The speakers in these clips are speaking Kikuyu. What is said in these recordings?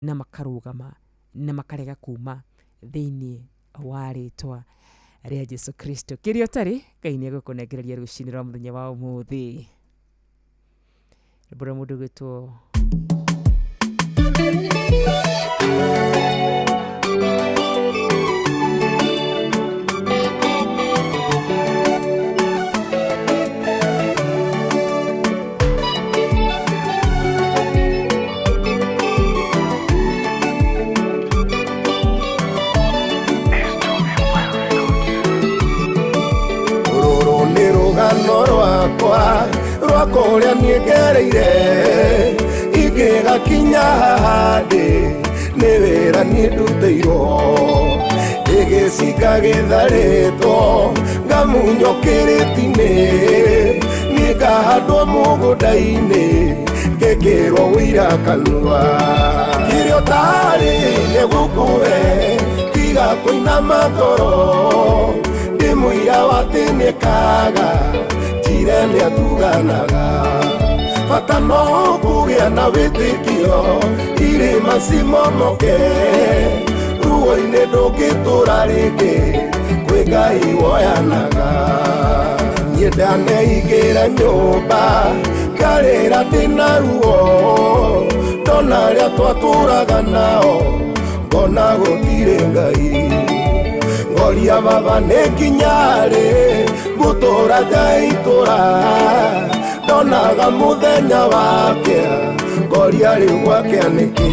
Na makarũgama na makarega kuma thĩinĩ wa rĩtwa rĩa Jesu Kristo. Kĩrĩa ũtarĩ, Ngai nĩ egũkũnengereria rũcinĩ rwa mũthenya wa ũmũthĩ. Rwĩmbo rwa mũndũ ũgwĩtwo Rũrũ nĩ rũgano rwakwa rwa kũrĩa niĩ ngereire, ingĩgakinya haha ndĩ nĩ wĩra niĩ ndutĩirwo, ĩgĩcinga gĩtharĩtwo ngamunywo kĩrĩti-inĩ, niĩ ngahandwo mũgũnda-inĩ ngĩkĩrwo ũira kanua. Kĩrĩa ũtarĩ nĩgũkũhe, tiga kũinama ngoro, ndĩ mũira wa atĩ nĩkaga njire nĩatuganaga, bata no kũgĩa na wĩtĩkio, irĩma cimomoke, ruo-inĩ ndũngĩtũra rĩngĩ, kwĩ Ngai woyanaga. Niĩ ndaneingĩra nyũmba ngarĩra ndĩna ruo, ndona arĩa twatũraga nao ngona gũtirĩ Ngai, ngoria baba nĩ nginya rĩ ngũtũra ngaitũra, ndonaga mũthenya wakĩa ngoria rĩu gwakĩa nĩkĩ.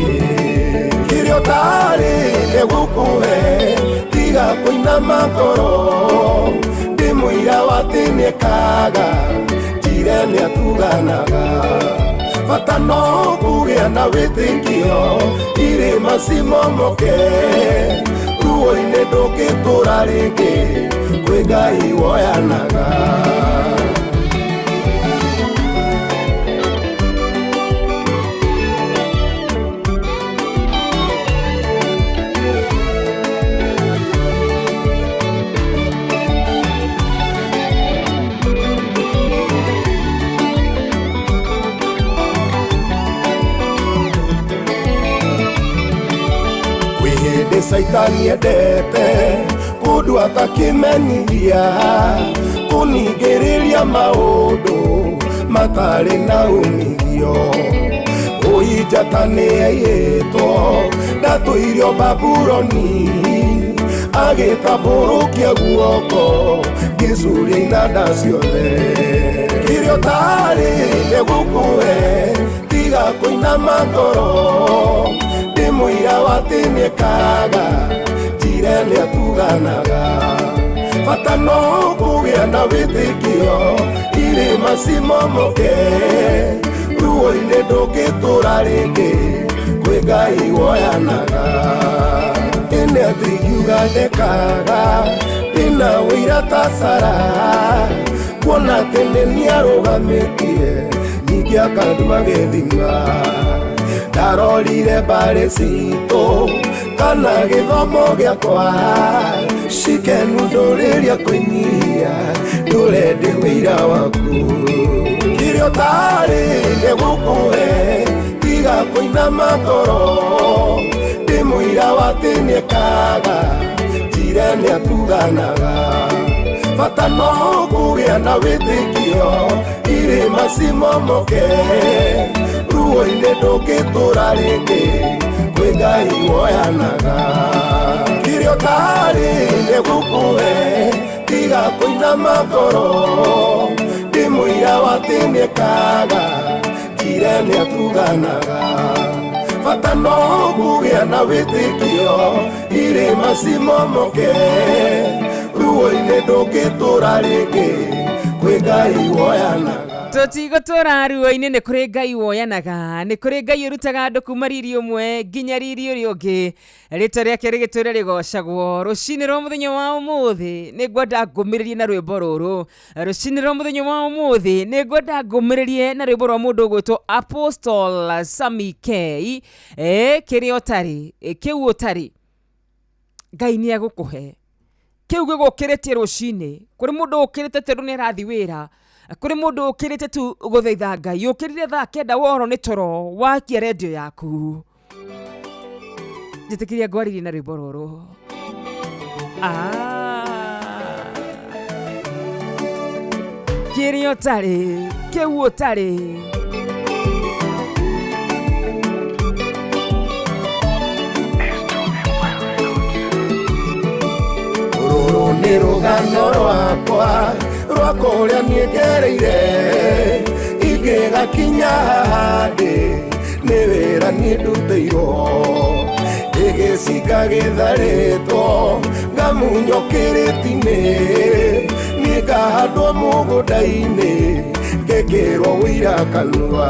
Kĩrĩa ũtarĩ nĩgũkũhe, tiga kũinama ngoro, ndĩ mũira wa atĩ nĩekaga njire nĩatuganaga, bata no kũgĩa na wĩtĩkio, irĩma cimomoke, ruo-inĩ ndũngĩtũra rĩngĩ, kwĩ Ngai woyanaga. Kwĩ hĩndĩ caitani endete kũndũ atakĩmenyithia, kũningĩrĩria maũndũ matarĩ na umithio, ũi njata nĩ aiyĩtwo ndatũirio Babuloni, agĩtambũrũkia guoko ngĩcuria inanda ciothe. Kĩrĩa ũtarĩ nĩgũkũhe, tiga kũinama ngoro, ndĩ mũira wa atĩ nĩekaga njire nĩatuganaga, bata no kũgĩa na wĩtĩkio, irĩma cimomoke, ruo-inĩ ndũngĩtũra rĩngĩ, kwĩ Ngai woyanaga. Ĩnĩ atĩ ingiuga ndekaga ndĩna ũira ta Sara, kuona atĩ nĩ niarũgamĩtie ningĩ akanduma gĩthima, ndarorire mbarĩ citũ kana gĩthomo gĩakwa, cikenu ndũrĩria kwĩnyihia ndũre ndĩ wĩira waku. Kĩrĩa ũtarĩ nĩgũkũhe, tiga kũinama ngoro, ndĩ mũira wa atĩ nĩekaga njire nĩatuganaga, bata no kũgĩa na wĩtĩkio, irĩma cimomoke, ruo-inĩ ndũngĩtũra rĩngĩ, kwĩ Ngai woyanaga. Kĩrĩa ũtarĩ nĩgũkũhe, tiga kũinama ngoro, ndĩ mũira wa atĩ nĩekaga njire nĩatuganaga, bata no kũgĩa na wĩtĩkio, irĩma cimomoke, ruo-inĩ ndũngĩtũra rĩngĩ, kwĩ Ngai woyanaga. Tũtigũtũra ruo-inĩ, nĩ kũrĩ Ngai woyanaga, nĩ kũrĩ Ngai ũrutaga andũ kuma riri ũmwe nginya riri ũrĩa ũngĩ, rĩtwa rĩake rĩgĩtũre rĩgocagwo. Rũcinĩ rwa mũthenya wa ũmũthĩ nĩ ngwenda ngũmĩrĩrie na rwĩmbo rũrũ. Rũcinĩ rwa mũthenya wa ũmũthĩ nĩ ngwenda ngũmĩrĩrie na rwĩmbo rwa mũndũ ũgwĩtwo Apostle Sammy K. Kĩrĩa ũtarĩ, kĩu ũtarĩ, Ngai nĩ egũkũhe. Kĩu gĩgũkĩrĩtie rũcinĩ, kũrĩ mũndũ ũkĩrĩte tondũ nĩ arathiĩ wĩra, kũrĩ mũndũ ũkĩrĩte tu gũthaitha Ngai, ũkĩrire thaa kenda worwo nĩ toro, wakia rendio yaku. Njĩtĩkĩria ngwarĩrie na rwĩmbo rũrũ. Ah. Kĩrĩa ũtarĩ kĩu ũtarĩ. Rũrũ nĩ rũgano rwakwa rwa kũrĩa niĩ ngereire ingĩgakinya haha ndĩ nĩ wĩra niĩ ndutĩirwo gĩgĩcinga gĩtharĩtwo ngamunywo kĩrĩti-inĩ niĩ ngahandwo mũgũnda-inĩ ngĩkĩrwo wũira kanua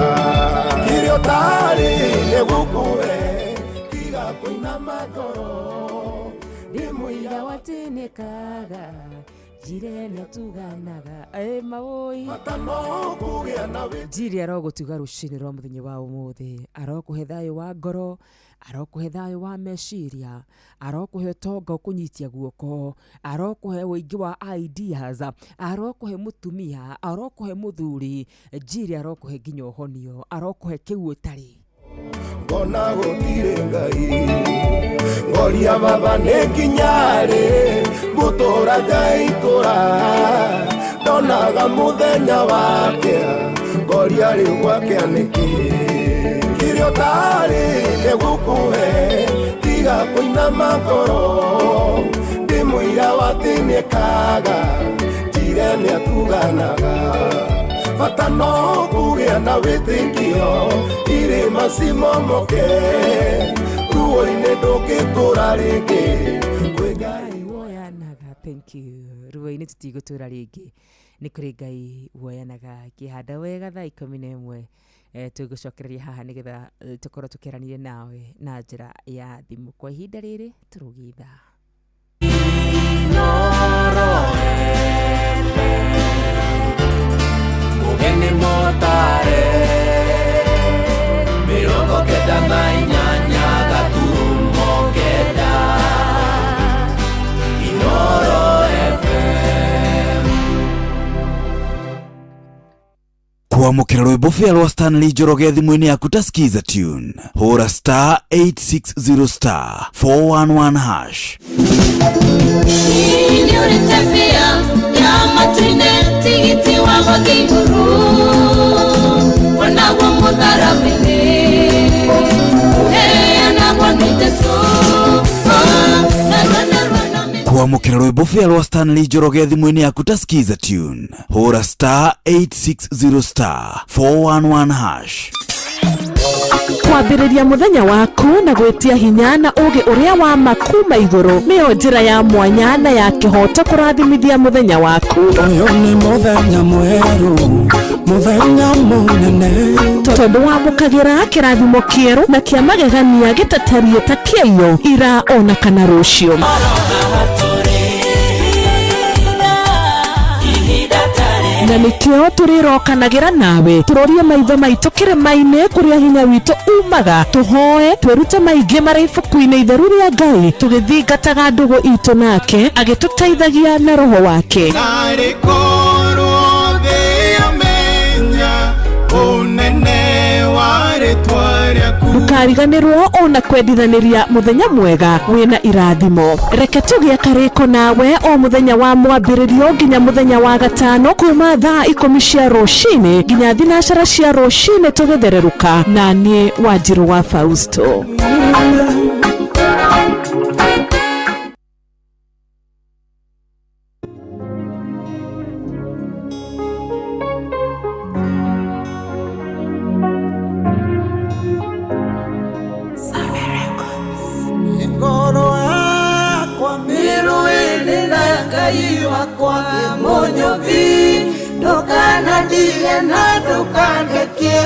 kĩrĩa ũtarĩ nĩgũkũhe tiga kũinama ngoro ndĩ mũira Mũira watinĩkaga njire nĩtuganaga ĩ mawũi. Bata no kũgĩa na wĩ Njiri arogũtuga rũcinĩ rwa mũthenya wa ũmũthĩ, arokũhe thayũ wa ngoro, arokũhe thayũ wa meciria, arokũhe ũtonga ũkũnyitia guoko, arokũhe ũingĩ wa ideas, arokũhe mũtumia, arokũhe mũthuri, Njiri arokũhe nginya ũhonio, arokũhe kĩu ũtarĩ. Ngona gũtirĩ Ngai ngoria baba nĩ nginya rĩ ngũtũra ngaitũra ndonaga mũthenya wakĩa ngoria rĩu gwakĩa nĩkĩ kĩrĩa ũtarĩ nĩgũkũhe tiga kũinama ngoro ndĩ mũira wa atĩ nĩekaga njire nĩatuganaga bata no kũgĩa na wĩtĩkio irĩma cimomoke ruo-inĩ ndũngĩtũra rĩngĩ kwĩ Ngai. Ngai woyanaga, thank you. Ruo-inĩ tũtigũtũra rĩngĩ, nĩ kũrĩ Ngai woyanaga. Kĩhanda wega thaa 11 tũgũcokereria haha nĩgetha tũkorwo tũkĩaranĩria nawe na njĩra ya thimũ. Kwa ihinda rĩrĩ tũrũgie ithaa. Mugeni motare 98 gaturumo 9 Inoro FM. Kwamũkĩra rwĩmbo bĩa rwa Stanley Njoroge thimũ-inĩ yaku ta Skiza Tune, hũra star 860 star 411 hash. Nĩũrĩte bĩa ya matu-inĩ tigiti wa gũthiĩ igũrũ onaguo mũtharaba-inĩ ũheanagwo nĩ Jesũ. Narua narua na Kwamũkĩra rwĩmbo bĩa rwa Stanley Njoroge thimũ-inĩ yaku ta Skiza Tune, hũra star 860 star 411 hash. Kwambĩrĩria mũthenya waku na gwĩtia hinya na ũũgĩ ũrĩa wa ma kuma igũrũ nĩyo njĩra ya mwanya na ya kĩhooto kũrathimithia mũthenya waku. Ũyũ nĩ mũthenya mwerũ, mũthenya mũnene. Tondũ wamũkagĩra kĩrathimo kĩerũ na kĩa magegania gĩtatariĩ ta kĩaiyo ira ona kana rũciũ. Na nĩkĩo tũrĩrokanagĩra nawe tũrorie maitho maitũ kĩrĩma-inĩ kũrĩa hinya witũ umaga, tũhoe twĩrute maingĩ marĩ ibuku-inĩ itheru rĩa Ngai tũgĩthingataga ndũgũ itũ nake agĩtũteithagia na roho wake. Narĩ korwo thĩ yamenya ũnene wa rĩtwa rĩaku. Ndũkariganĩrwo ona kwendithanĩria mũthenya mwega wĩna irathimo. Reke tũgĩe karĩko nawe o mũthenya wa mwambĩrĩrio nginya mũthenya wa gatano kuma thaa 10 cia rũcinĩ nginya 12 cia rũcinĩ tũgĩthererũka na niĩ Wanjirũ wa Fausto. Ngoro yakwa mĩrũĩrĩ na Ngai wakwa mũnyũmbi ndũkanandige na ndũkandekie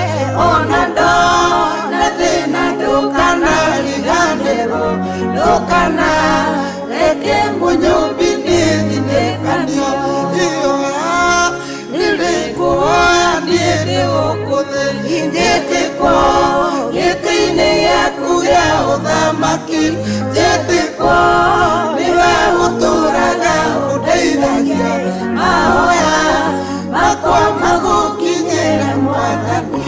ona ndona thĩna ndũkanariganĩrwo ndũkanareke mũnyũmbi nĩthinĩkanio iyoya nĩrĩkuoya niĩ nĩ gũkũ thĩ njĩtĩkwo gĩtĩ-inĩ gĩaku gĩa ũthamaki njĩtĩkwo nĩwe ũtũraga ũndeithagia mahoya makwa magũkinyĩra Mwathani.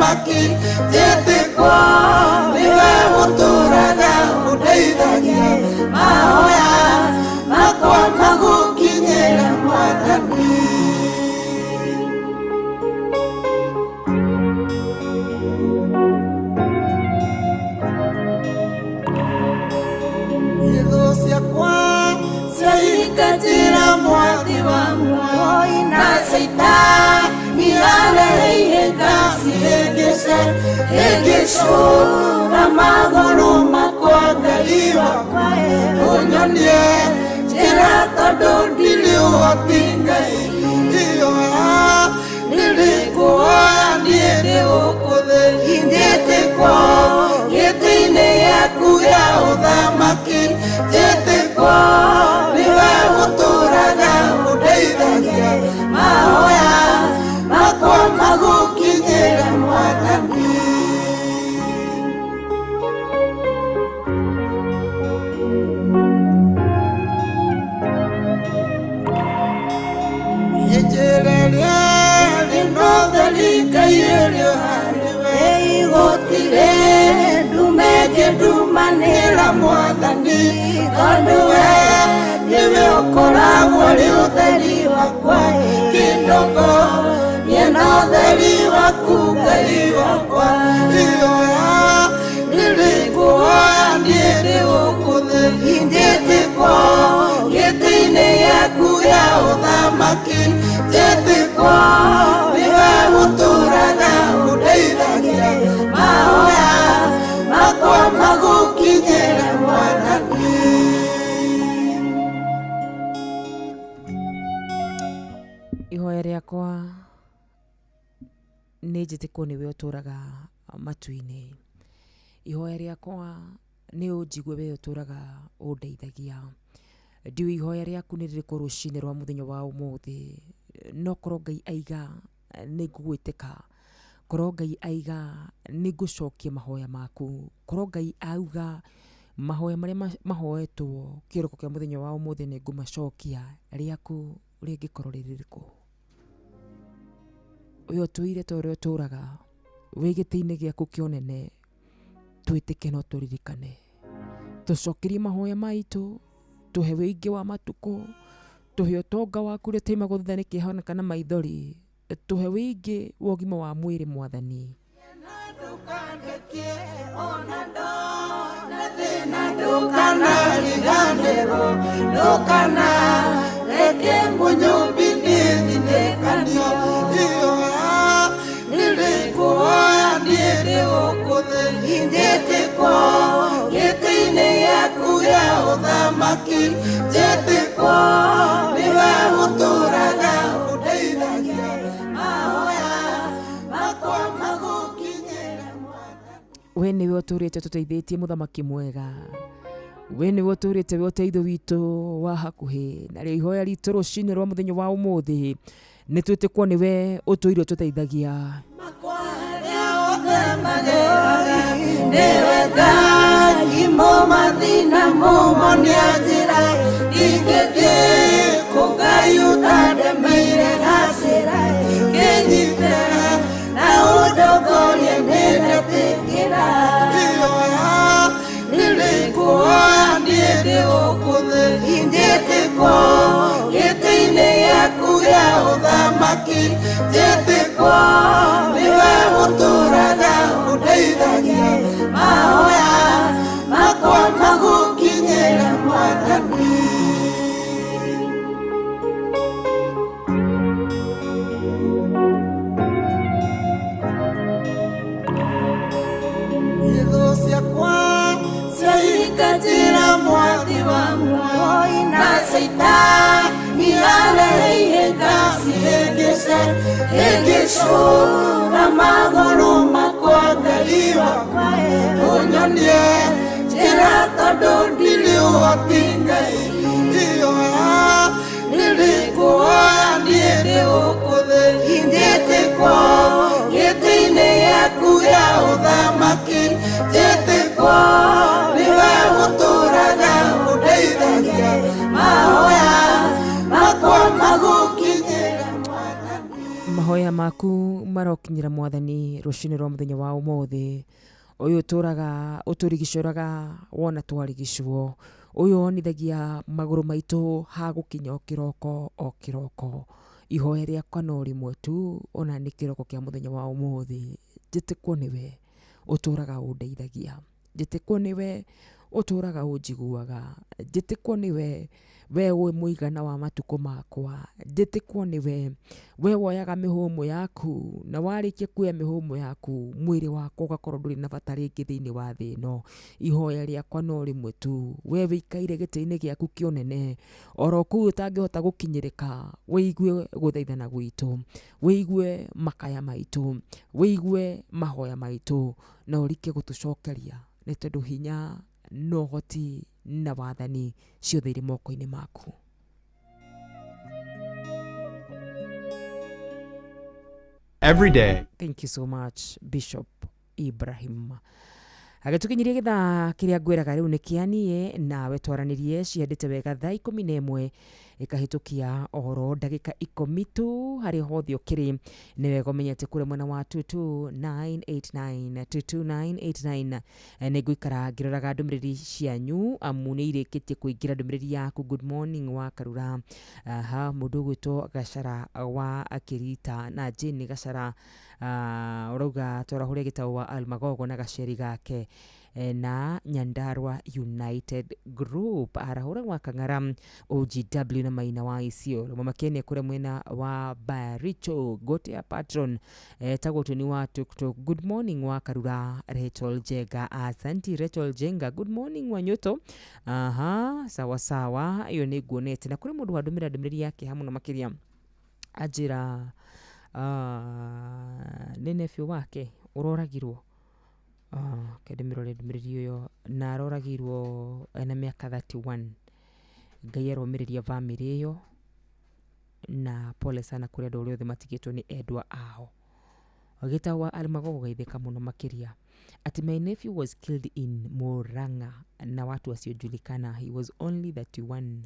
ũthamaki njĩtĩkwo nĩwe ũtũraga ũndeithagia mahoya makwa magũkinyĩra mwathani. Thũ ciakwa ciaikatĩra mwathi wa muoyo na Caitani arehe cihĩngĩce hĩngĩcũra magũrũ makwa Ngai wakwa ũnyonie njĩra tondũ ndirĩ ũhoti Ngai ihoya nĩrĩkuoya niĩ ndĩ gũkũ thĩ njĩtĩkwo gĩtĩ-inĩ gĩaku gĩa ũthamaki njĩtĩkwo nĩwe ũtũraga ũndeithagia mahoya makwa magũkinyĩra mwathani. Njĩra ĩrĩa ĩna ũtheri Ngai ĩrĩ o harĩwe gũtirĩ ndume ĩngĩndumanĩra mwathani tondũ we nĩwe ũkoragwo ũrĩ ũtheri wakwa kĩndongo niĩ na ũtheri waku Ngai wakwa ihoya nĩrĩkuoya niĩ ndĩ gũkũ thĩ njĩtĩkwo gĩtĩ-inĩ gĩaku gĩa ũthamaki njĩtĩkwo nĩwe ũtũraga ũndeithagia mahoya makwa magũkinyĩra mwathani. Ihoya rĩakwa nĩ njĩtĩkwo nĩwe ũtũraga matu-inĩ. Ihoya rĩakwa nĩ ũnjigue we ũtũraga ũndeithagia. Ndiũĩ ihoya rĩaku nĩ rĩrĩkũ rũcinĩ rwa mũthenya wa ũmũthĩ, no korwo Ngai aiga nĩ ngũgwĩtĩka, korwo Ngai aiga nĩ ngũcokia mahoya maku, korwo Ngai auga mahoya marĩa mahoetwo kĩroko kĩa mũthenya wa ũmũthĩ nĩ ngũmacokia, rĩaku rĩngĩkorwo rĩ rĩrĩkũ? We ũtũire ta ũrĩa ũtũraga wĩ gĩtĩ-inĩ gĩaku kĩa ũnene, twĩtĩke no tũririkane, tũcokerie mahoya maitũ, tũhe wĩingĩ wa matukũ, tũhe ũtonga waku ũrĩa tũimagwo thutha nĩ kĩeha kana maithori, tũhe wĩingĩ wa ũgima wa mwĩrĩ mwathani. Ndũkandekie ona ndona thĩna ndũkanariganĩrwo ndũkanareke mũnyũmbi nĩthinĩkanio ihoya nĩrĩkuoya niĩ ndĩ gũkũ thĩ njĩtĩkwo gĩtĩ-inĩ gĩaku gĩa ũthamaki njĩtĩkwo nĩwe ũtũraga ũndeithagia mahoya makwa magũkinyĩra mwathani. We nĩwe ũtũrĩte tũteithĩtie mũthamaki mwega, we nĩwe ũtũrĩte we ũteithio witũ wa hakuhĩ, narĩo ihoya ritũ rũcinĩ rwa mũthenya wa ũmũthĩ nĩ twĩtĩkwo nĩwe ũtũire ũtũteithagia. Makwa arĩa othe mageraga nĩwe Ngai mũmathĩna mũmonia njĩra ingĩthiĩ kũ Ngai ũtandemeire gacĩra kĩnyite na ũndongorie nĩndetĩkĩra ihoya nĩrĩkuoya niĩ ndĩ gũkũ thĩ njĩtĩkwo gĩtĩ-inĩ gĩaku gĩa ũthamaki njĩtĩkwo nĩwe ũtũraga ũndeithagia mahoya makwa magũkinyĩra mwathani. Thũ ciakwa ciaikatĩra mwathi wa muoyo na Caitani arehe ihĩnga cihĩngĩce hĩngĩcũra magũrũ makwa Ngai wakwa ũnyonie njĩra tondũ ndirĩ ũhoti Ngai ihoya nĩrĩkuoya niĩ ndĩ gũkũ thĩ njĩtĩkwo gĩtĩ-inĩ gĩaku gĩa ũthamaki njĩtĩkwo nĩwe ũtũraga ũndeithagia mahoya makwa magũkinyĩra mwathani. Mahoya maku marokinyĩra Mwathani rũcinĩ rwa mũthenya wa ũmũthĩ. Ũyũ ũtũraga ũtũrigicoraga wona twarigicwo, ũyũ wonithagia magũrũ maitũ ha gũkinya o kĩroko o kĩroko. Ihoya rĩakwa no rĩmwe tu, ona nĩ kĩroko kĩa mũthenya wa ũmũthĩ, njĩtĩkwo nĩwe ũtũraga ũndeithagia, njĩtĩkwo nĩwe ũtũraga ũnjiguaga, njĩtĩkwo nĩwe we wĩ mũigana wa matukũ makwa, njĩtĩkwo nĩwe we woyaga mĩhũmũ yaku, na warĩkia kuoya mĩhũmũ yaku mwĩrĩ wakwa ũgakorwo ndũrĩ na bata rĩngĩ thĩinĩ wa thĩ ĩno. Ihoya rĩakwa no rĩmwe tu, we wĩikaire gĩtĩ-inĩ gĩaku kĩa ũnene, oro kũu ũtangĩhota gũkinyĩrĩka, wĩigue gũthaithana gwitũ, wĩigue makaya maitũ, wĩigue mahoya maitũ, na ũrike gũtũcokeria, nĩ tondũ hinya na ũhoti na wathani ciothe irĩ moko-inĩ maku. Every day. Thank you so much, Bishop Ibrahim. Agĩtũkinyirie gĩthaa kĩrĩa ngwĩraga rĩu nĩ kĩanie nawe twaranĩrie ciendete wega thaa 11 ĩkahĩtũkia oro ndagĩka 10 tu harĩ hothe ũkĩrĩ. Nĩ wega ũmenyete kũrĩa mwena wa 22989 22989. Nĩ ngũikara ngĩroraga ndũmĩrĩri cianyu amu nĩ irĩkĩtie kũingĩra ndũmĩrĩri yaku. Good morning wa Karura. Aha, mũndũ ũgwĩtwo Gacara wa Kĩrita na Jane Gacara, ũrauga twarahũre gĩtaũ wa Almagogo na gaceri gake na Nyandarua United Group, arahũra wa Kang'ara OGW na Maina wa Isiolo, Mama Kenya kũrĩa mwena wa Baricho, gote ya patron tagwo tuni wa TikTok. Good morning wa Karura, Rachel Jenga, asanti Rachel Jenga. Good morning wa Nyoto. Aha, sawa sawa, iyo nĩ nguonete. Na kũrĩ mũndũ wandũmĩra ndũmĩrĩri yake hamwe na makĩria anjĩra nĩ nephew wake ũroragirwo. Kende mĩrore ndũmĩrĩri ĩyo, na aroragirwo ena mĩaka 31. Ngai aromĩrĩria bamĩrĩ ĩyo, na pole sana kũrĩ andũ arĩa othe matigĩtwo nĩ endwa ao. Gĩtau wa Almagogo gaithĩka mũno makĩria ati my nephew was killed in Murang'a na watu wasiojulikana, he was only 31.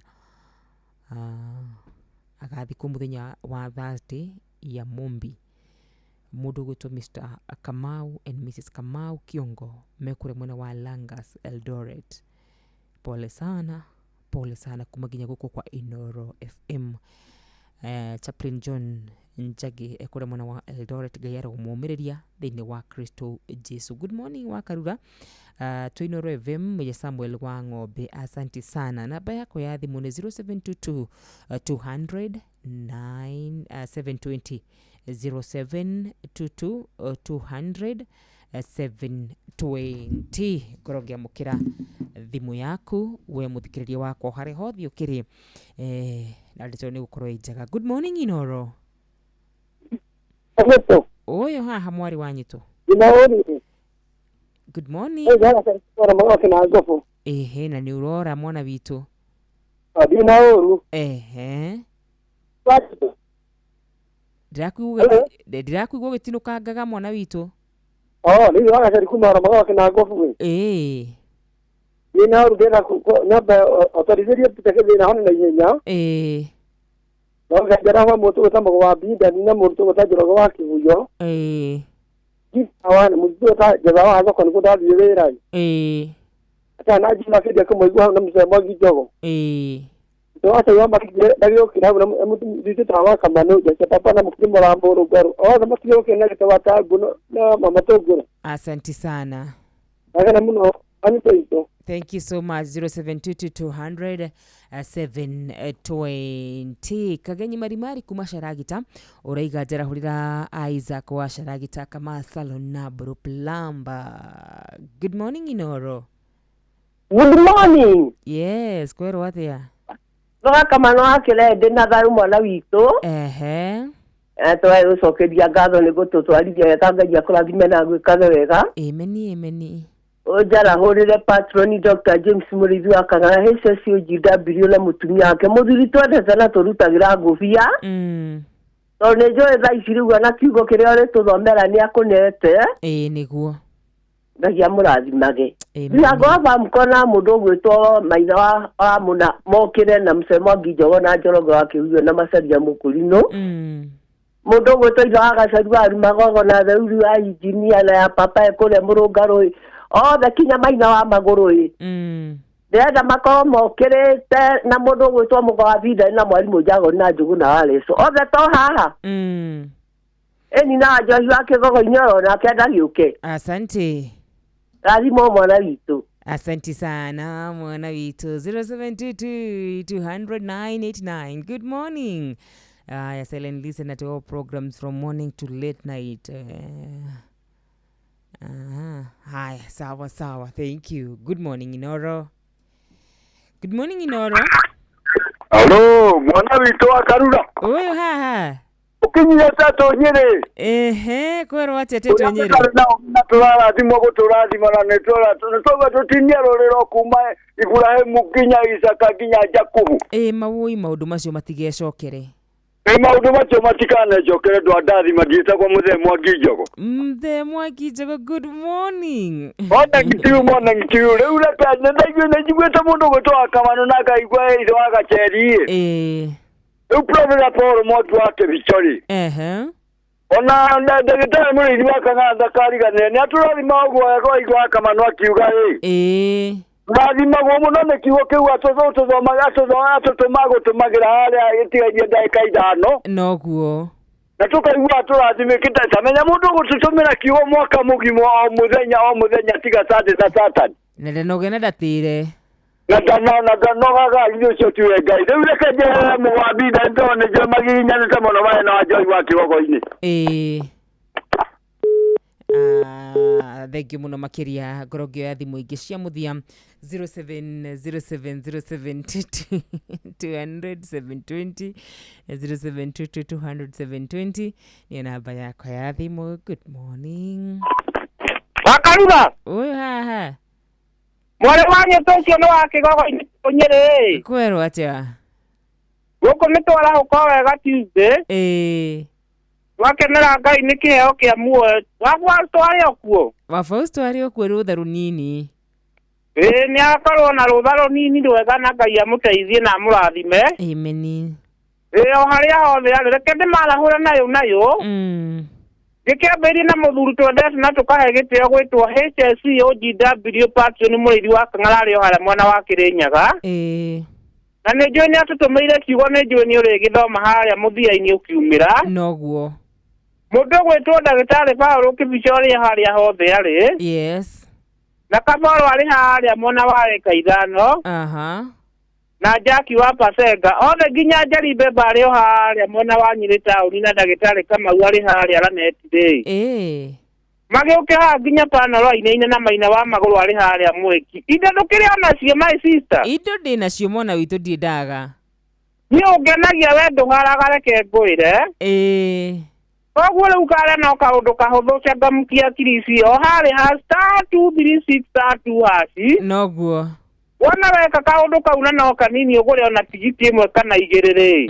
Agathikwo mũthenya wa Thursday ya Mumbi. Mũndũ ũgwĩtwo Mr Kamau and Mrs Kamau Kiongo mekũrĩa mwena wa Langas Eldoret. Pole sana, pole sana kuma nginya gũkũ kwa Inoro FM. Chaplain John Njagi ekũrĩa mwena wa Eldoret, Ngai aromũmĩrĩria thĩinĩ wa Kristo Jesu. Good morning wa Karura. Twĩ Inoro FM ya Samuel wa Ng'ombe, asanti sana. Namba yako ya thimũ nĩ 0722 200 9 720, 0722 200 720. Ngorwo ngĩamũkĩra thimũ yaku we mũthikĩrĩria wakwa harĩ hothe ũkĩrĩ, na ndeto nĩ gũkorwo ĩ njega. Good morning Inoro. Ogoto. Ũyũ haha mwarĩ wa nyitũ. Inauri. Good morning. Ehe, na nĩ ũrora mwana witũ. Ndinaũru. Ehe, ndĩrakuigua ũgĩtinũkangaga mwana witũ. Rĩu wagacari kuma magoke na ngobu. Ĩĩ. Ndinaũru ndĩna namba otorithĩrie pite hone na ihenya. Ĩĩ. No gajara wa mũtu gwĩta mũgo wa Bindani na mũtu gwĩta Njoroge wa Kĩguyo. Ĩĩ. Awa mũtu gwĩta Njetha wa thoko nĩkuo ndathiĩ wĩra. Ĩĩ. Ata na njima kĩndia kũmũigua hau na mũcere Mwangi Njogo. Ĩĩ. Wacha ndagĩũkĩra hau na mũtu wa Kamanu Njacia papa na mũkiri Mũrambo Rũngwaru othe matigĩũkĩra na gĩtĩ wa Tangũ na mama Tũngũra. Asanti sana. Nagena mũno anyitũ itũ. Thank you so much. 0722 200 720. Kagenyi Marimari kuma Sharagita uraiga njarahurira Isaac wa Sharagita kama salon na Bro Plamba. Good morning Inoro. Good morning. Yes, kwero atia? Roga Kamano wa Kĩrende na thayũ mwana witũ. Ehe. Twae gũcokeria ngatho nĩ gũtũtwarithia wega, Ngai akũrathime na agwĩkage wega. Ameni, ameni. Ũnjarahũrĩre patroni Dr. James Mũrĩithi wa Kang'ara HSOGW na mũtumia wake mũthuri twendete na tũrutagĩra ngũbia. Tondũ nĩ njũĩ thaa ici rĩu ona kiugo kĩrĩa ũrĩtũthomera nĩ akũnete. Ĩĩ nĩguo. Ngai amũrathimage. Ndirango wa Bamko na mũndũ ũgwĩtwo Maitha wa Mũna mokĩre na mũcere Mwangi Njogo na Njoroge wa Kĩhuyo na Macaria Mũkũrinũ. Mũndũ ũgwĩtwo ithe wa Gacaru wa Magogo na Theuru wa injinia na ya papa kũrĩa Mũrũngarũ othe kinya maina wa magũrũ ĩ. Ndĩrenda makorwo mokĩrĩte na mũndũ ũgwĩtwo Mũgo wa Binda na mwarimũ Njagoni na Njũgũ na Wareco othe to haha. Ĩni na Njohi wa Kĩgogo-inĩ oro nake ndagĩũke. Asante. Rathimwo mwana witũ. Asante sana mwana witũ. 0722 200 989. Good morning. I silent listen to all programs from morning to late night. Haya, sawa sawa. Thank you. Good morning, Inoro. Good morning, Inoro. Halo, mwana witũ wa Karura. Ũyũ haha. Ũkinyire Tetũ Nyĩrĩ. Ehe, kwerwo atĩa Tetũ Nyĩrĩ? Na tũrarathimwo gũtũrathima na nĩ tũrauga tũtinie rũrĩro kuma Iburahĩmu nginya Isaka nginya Jakubu. Ĩ mawũi maũndũ macio matigecokere. Ĩ maũndũ macio matikanecokere ndwandathima ndiĩtagwo Mũthee Mwangi Njogo. Mũthee Mwangi Njogo, good morning. Morning to you, morning to you. Rĩu reke nĩndaiguĩte mũndũ gwĩtwo wa Kamano na ngaigua ithe wa Gacheri. Ĩ. Rĩu Professor Paul Mwangi wa Kĩbicho-rĩ. Ehe. Ona ndagĩtarĩ mũrĩithi wa Kang'atha kariganĩre nĩ atũrathima ũguo wega waigua wa Kamano akiuga ĩ. Ĩ. Tũrathimagwo mũno nĩ kiugo kĩu atũthomaga atũtũma gũtũmagĩra harĩa ĩtigairie ndagĩka ithano. Noguo. Na tũkaigua tũrathimĩkĩte ta menya mũndũ ũgũtũtũmĩra kiugo mwaka mũgima o mũthenya tiga Sunday na Saturday. Na ndanoge na ndatĩre. Na ndanogaga ithuĩ ũcio tiwe Ngai. Rĩu reke njehere mũgambi na nĩtondũ nĩnjũĩ magiginyanĩte mũno marĩ na Wanjohi wa Kĩgogo-inĩ. Ĩĩ. Thank you mũno makĩria. Ngorwo ngĩoya thimũ ingĩ cia mũthia 070707 200 720 0722 200 720 nĩyo namba yakwa ya thimũ. Good morning. Wakarura. Ũyũ haha. Mwarĩ wa nyũtũ ũcio nĩ wa Kĩgogo-inĩ Nyĩrĩ. Kwerwo atĩa? Gũkũ nĩ twarahũka wega Tuesday. Ĩĩ. Twakenera Ngai nĩ kĩheo kĩa muoyo. Wa Fausto arĩ o kuo? Wa Fausto arĩ o kuo rũtha rũnini. Ĩĩ nĩ akorwo na rũtha rũnini rwega na Ngai amũteithie na amũrathime. Amen. Ĩĩ o harĩa hothe arĩ reke ndĩmarahũre nayo nayo. Gĩkĩambĩrĩria na mũthuri twendete na tũkahe gĩtĩo gwĩtwo HSC OGW Patron mũrĩithi wa Kang'ara arĩ o harĩa mwena wa Kĩrĩnyaga. Ĩĩ. Na nĩ njũĩ nĩ atũtũmĩire kiugo nĩ njũĩ nĩ ũrĩgĩthoma harĩa mũthia-inĩ ũkiumĩra. Noguo. Mũndũ ũgwĩtwo ndagĩtarĩ Paul Kĩbicho arĩ harĩa hothe arĩ. Yes. Na Kaboro arĩ harĩa mwena wa eka ithano. Aha. Na Jackie wa Pasenga othe nginya Njeri Mbemba arĩ o harĩa mwena wa Nyĩrĩ taũni na ndagĩtarĩ Kamau arĩ harĩa Laneti rĩ. Ĩĩ. Magĩũke haha nginya panoro ainaine na maina wa magũrũ arĩ harĩa Mwĩki. Indo ndũkĩrĩ onacio my sister. Indo ndĩ nacio mwana witũ ndirĩ ndaga. Niĩ ũngenagia we ndũharaga reke ngwĩre. Ĩĩ. Koguo rĩu karĩa no kaũndũ kahũthũ changamkia kirisi o harĩ ha star 236 star 2 hash. Noguo. Wona weka kaũndũ kau na no kanini ũgũre ona tigiti ĩmwe kana igĩrĩ rĩ.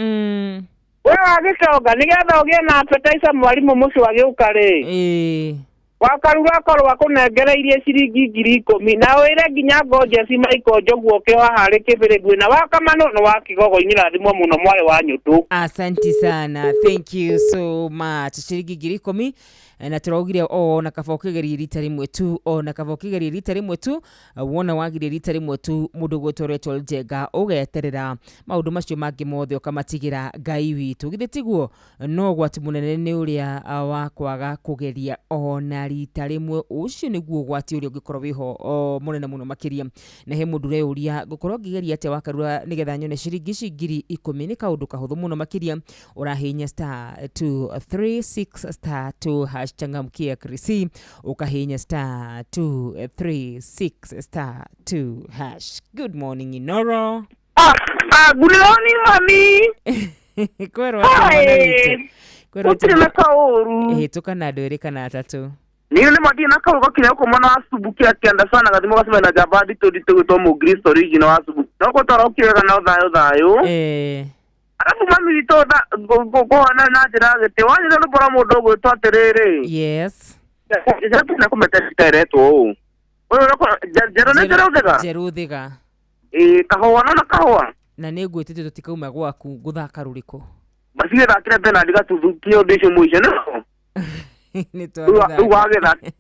We wagĩtonga nĩgetha ũgĩe na appetizer mwarimũ mũcio agĩũka rĩ. Ĩĩ. Wakarura akorwo akũnengereirie ciringi 10,000 na wĩre nginya Gorgeous Michael Njogu oke haha harĩ Kĩbĩrĩngwe na Wakamano nĩ wa Kĩgogo-inĩ rathimwo mũno mwarĩ wa Nyũtũ. Asante sana. Thank you so much. Ciringi 10,000 na tũraugire o na kaba ũkĩgerie rita rĩmwe tu o na kaba ũkĩgerie rita rĩmwe tu wona wagirie rita rĩmwe tu mũndũ ũgwĩtwo Rachel Njenga ũgeterera maũndũ macio mangĩ mothe ũkamatigĩra Ngai witũ. Githĩ tiguo? No ũgwati mũnene nĩ ũrĩa wa kwaga kũgeria ona rita rĩmwe. Ũcio nĩguo ũgwati ũrĩa ũngĩkorwo wĩho mũnene mũno makĩria. Na he mũndũ ũreyũria ngũkorwo ngĩgeria atĩa Wakarura nĩgetha nyone ciringi ici 10,000. Nĩ kaũndũ kahũthũ mũno makĩria. Ũrahihinya star 236 star 2 hash changamkia Krisi ukahinya star 236 star 2 hash. Good morning Inoro. Good morning mami. Kwerwo atĩa? Kwerwo Gũtirĩ na kaũru. Hĩtũka na andũ erĩ kana atatũ. Niĩ nĩ mathiĩ na kaũru gakinya gũkũ mwena wa Subukia kĩanda sana gathimũ gacemania na njamba nditũ nditũ gwĩtwo Mũkristo original wa Subukia. No gũtwara ũkĩwega na thayũ thayũ. Arabu mami witũ ngũhana na njĩra ya gĩtĩo wanyita rwĩmbo rwa mũndũ ũgwĩtwo atĩrĩrĩ. Yes. Njĩra kũmete ĩretwo ũũ. Ũyũ Njerũ nĩ Njerũ Thiga? Njerũ Thiga. Ĩĩ kahũa nona kahũa. Na nĩ ngwĩtĩte tũtikauma gwaku ngũthaka rũrĩkũ? Basi gĩthakĩre Bernard Gatuthu kĩũndũ icio mũico no. Nĩ Rĩu wagĩthaka.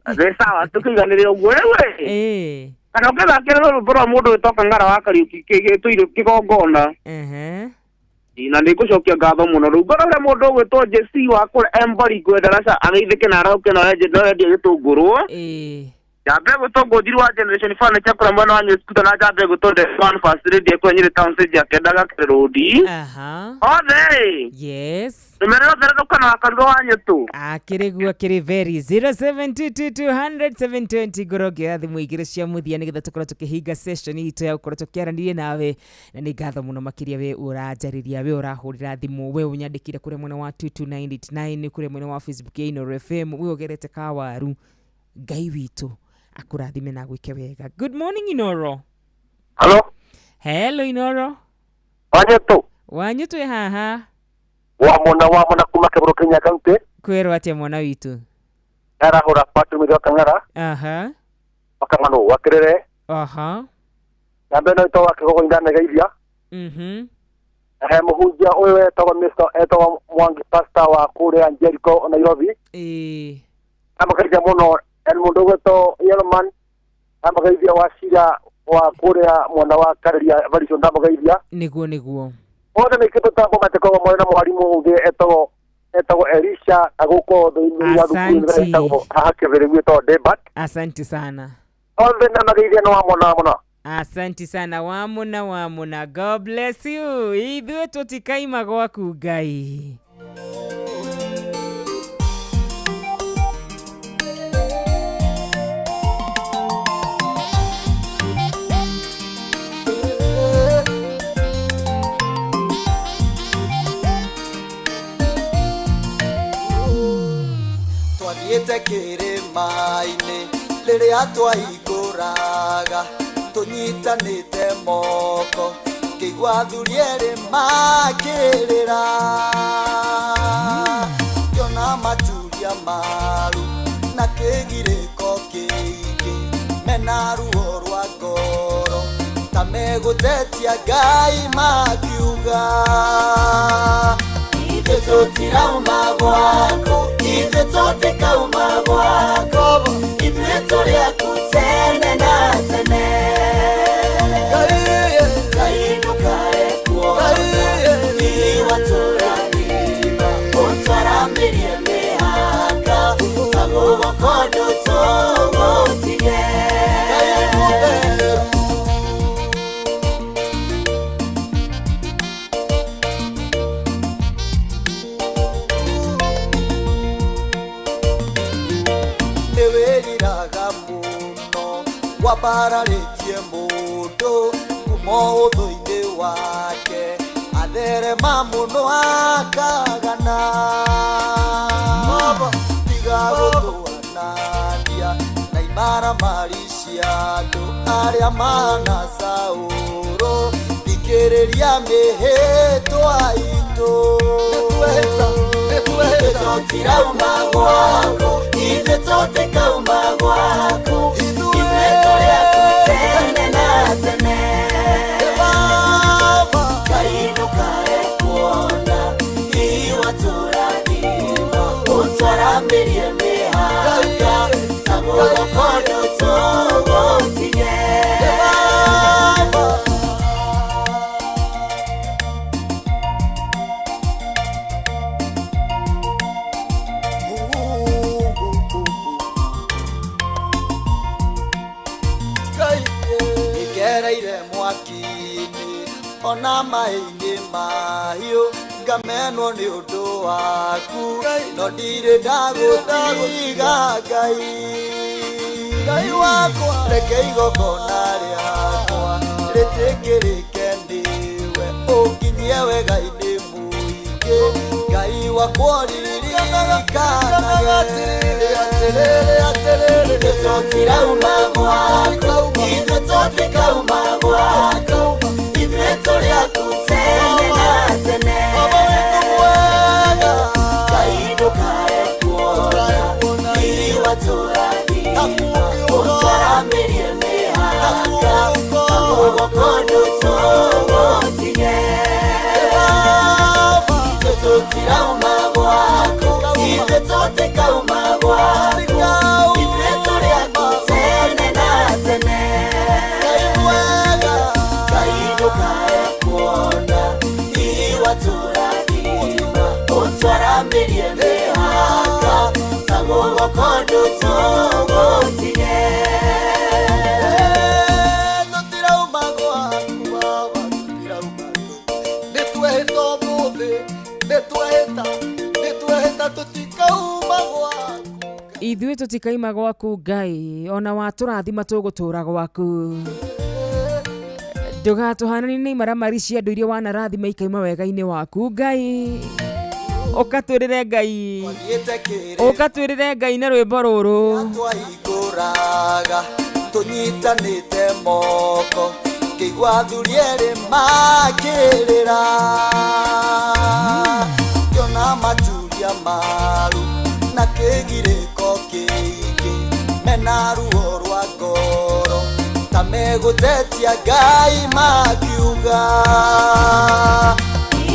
Nĩ sawa tũkĩiganĩrĩra ũguo rĩu ĩ. Kana ũkĩthakĩre rwĩmbo rwa mũndũ wĩtwo Kang'ara wa Kariũki gĩtũire kĩgongona. Na nĩ ngũcokia ngatho mũno rĩu ngorore mũndũ ũgwĩtwo JC wa kũrĩa Embaringo Ndaraca ageithĩke na arahũke na ũrendia gĩtũngũrũ. Njambe gwĩtwo Ngũnjiru wa Generation Furniture kũrĩa mwena wa Nyũskuta na njambe gwĩtwo The One First Lady kũrĩa Nyĩrĩ Town Stage akĩendaga Kĩrũndi. Othe ĩ. Yes. Tũmerere othe rũkano wa Karuro wa Nyũtũ. Akĩrĩ guo akĩrĩ very 0722200720 ngorwo ngĩoya thimũ igĩrĩ cia mũthia nĩgetha tũkorwo tũkĩhinga session itũ ya gũkorwo tũkĩaranĩria nawe na nĩ ngatho mũno makĩria we ũranjarĩria we ũrahũrĩra thimũ we ũnyandĩkire kũrĩa mwena wa 22989 kũrĩa mwena wa Facebook ya Inooro FM we ũgerete kawaru Ngai witũ akũrathime na agwĩke wega. Good morning Inooro. Hello. Hello Inooro. Wanyũtũ. Wanyũtũ ĩ haha. Wamona kuma Kĩbũrũ Kenya County. Kwĩrwo atĩa mwana witũ? Arahũra Patrick Mũithĩ wa Kang'ara. Wa Kang'ano wa Kĩrĩre. Namba ĩno ĩtagwo Kĩgogo indanegeithia. He mũhunjia ũyũ etagwo Mr. etagwo Mwangi Pastor wa kũrĩa Jericho Nairobi. Amũgeithia mũno en mũndũ ũgwĩtwo Yellowman. Amũgeithia wa Cira wa kũrĩa mwena wa Kareria Evaristo ndamũgeithia. Nĩguo nĩguo. Othe mekĩtwo tambo matikoragwo marĩ na mwarimũ ũngĩ etagwo Elisha agũkorwo thĩinĩ wa thukuru etagwo haha Kĩbĩrĩ gwĩtagwo Debat. Asante sana. Othe ndamageithia nĩ wamona wamona. Asante sana wamona wamona. God bless you. Ithuĩ tũtikaima gwaku Ngai. Twathiĩte kĩrĩma-inĩ rĩrĩa twaikũraga tũnyitanĩte moko ngĩigua athuri erĩ makĩrĩra ngĩona maturia maru na kĩgirĩko kĩingĩ mena ruo rwa ngoro ta megũtetia Ngai makiuga ithuĩ tũtirauma gwaku ithuĩ tũtikauma gwaku ithuĩ tũrĩ aku tene na tene Ngai ndũkae kuona iwatũrathima ũtwaramĩrie mĩhaka ta guoko ndũtũgũtige. Nĩwĩriraga mũno wambararĩtie mũndũ kuma ũthũ-inĩ wake atherema mũno akagana tiga gũtũanania na imaramari cia andũ arĩa mahana Saũlũ thikĩrĩria mĩhĩtwa itũ. Ithuĩ tũtirauma gwaku ithuĩ tũtikauma gwaku ithuĩ tũrĩ aku tene na tene Ngai ndũkae kuona iwatũrathima ũtwaramĩrie mĩhaka ta guoko ndũtũgũtige. Ngereire mwaki-inĩ ona maĩ-inĩ mahiũ ngamenwo nĩ ũndũ waku no ndirĩ ndagũtiga Ngai Ngai wakwa reke igongona rĩakwa rĩtĩkĩrĩke nĩwe ũnginyie wega-inĩ mũingĩ Ngai wakwa ũririkanage. Ithuĩ tũtirauma gwaku ithuĩ tũtikauma gwaku ithuĩ tũrĩ aku tene na tene Ngai ndũkae kuona iwatũrathima ũtwaramĩrie mĩhaka ta guoko ndũtũgũtige. Ũtwaramĩrie mĩhaka Tagũgoko ndũtũgũtige Tũtirauma gwaku baba tũtirauma nĩ twehĩta ũmũthĩ nĩ twehĩta nĩ twehĩta tũtikauma gwaku Ithuĩ tũtikaima gwaku Ngai ona watũrathima tũgũtũra gwaku ndũgatũhananie na imaramari cia andũ iria wanarathima ikaima wega-inĩ waku Ngai ũkatwĩrĩre Ngai Thiĩte kĩrĩ ũkatwĩrĩre Ngai na rwĩmbo rũrũ twaikũraga tũnyitanĩte moko ngĩigua athuri erĩ makĩrĩra ngĩona maturia maru na kĩgirĩko kĩingĩ mena ruo rwa ngoro ta megũtetia Ngai makiuga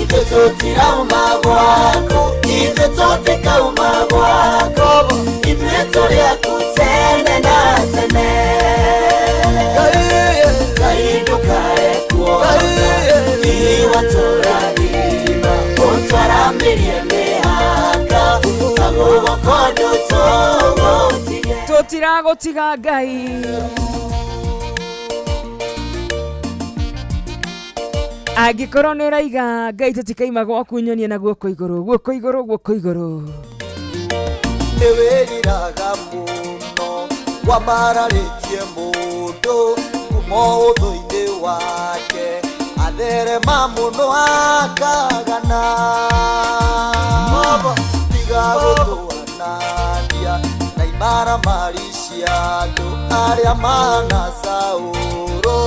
Ithuĩ tũtirauma gwaku Ithuĩ tũtikauma gwaku Ithuĩ tũrĩ aku tene na tene Ngai ndũkae kuona Iwatũrathima Ũtwaramĩrie mĩhaka Tagũgoko ndũtũgũtige Tũtiragũtiga Ngai angĩkorwo nĩ ũraiga Ngai tũtikaima gwaku nyonia na guoko igũrũ guoko igũrũ guoko igũrũ nĩ wĩriraga mũno wambararĩtie mũndũ kuma ũthũ-inĩ wake atherema mũno akagana tiga gũtũanania na imaramari cia andũ arĩa mahana Saũlũ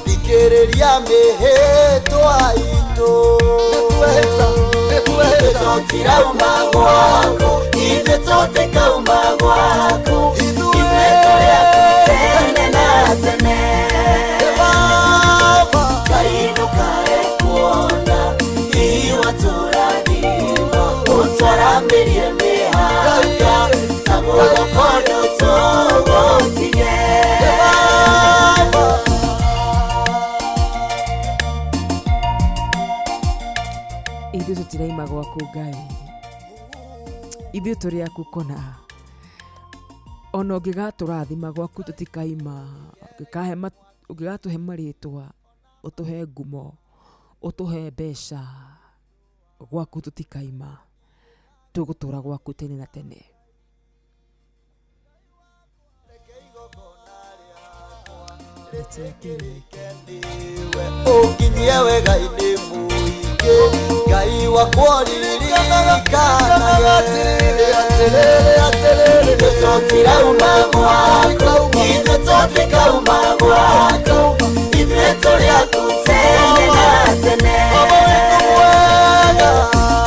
thikĩrĩria mĩhĩtwa itũ Ithuĩ tũtirauma gwaku Ithuĩ tũtikauma gwaku Ithuĩ tũrĩ aku tene na tene Ngai ndũkae kuona Iwatũrathima Ũtwaramĩrie mĩhaka Tagũgoko ndũtũgũtige Ithuĩ tũtiraima gwaku Ngai ithuĩ tũrĩ aku kona ona ũngĩgatũrathima gwaku tũtikaima ũngĩgatũhe marĩtwa ũtũhe ngumo ũtũhe mbeca gwaku tũtikaima tũgũtũra gwaku tene na tene Ũnginyie wega-inĩ mũingĩ Ngai wakwa ririkanaga Ithuĩ tũtirauma gwaku Ithuĩ tũtikauma gwaku Ithuĩ tũrĩ aku tene na tene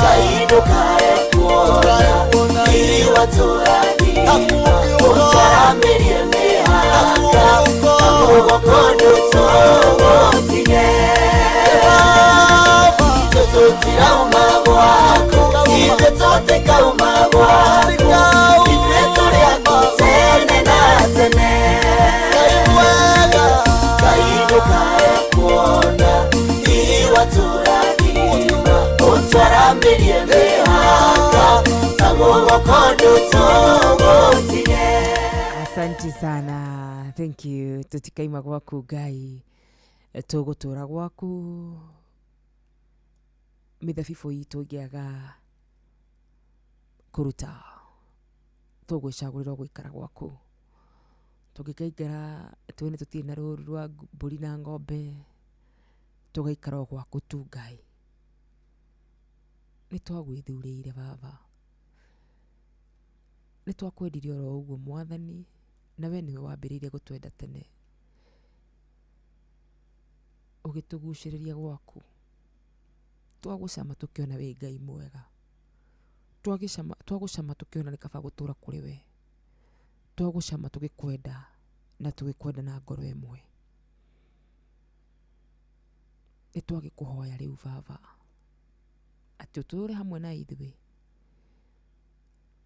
Ngai ndũkae kuona Iwatũrathima Ũtwaramĩrie mĩhaka Tagũgoko ndũtũgũtige Ithuĩ tũtirauma gwaku Ithuĩ tũtikauma gwaku Ithuĩ tũrĩ aku tene na tene Ngai ndũkae kuona Iwatũrathima Ũtwaramĩrie mĩhaka Tagũgoko ndũtũgũtige Asante sana thank you tũtikaima gwaku Ngai tũgũtũra gwaku mĩthabibũ itũ ĩngĩaga kũruta tũgwĩcagũrĩra gũikara gwaku tũngĩkaingĩra tuone tũtirĩ na rũru rwa mbũri na ng'ombe tũgaikara o gwaku tu Ngai nĩ twagwĩthurĩire baba nĩ twakwendire oro ũguo mwathani na we nĩwe wambĩrĩirie gũtwenda tene ũgĩtũgucĩrĩria gwaku twagũcama tũkĩona wĩ Ngai mwega twagũcama tũkĩona nĩ kaba gũtũra kũrĩ we twagũcama tũgĩkwenda na tũgĩkwenda na ngoro ĩmwe nĩ twagĩkũhoya rĩu baba atĩ ũtũũre hamwe na ithuĩ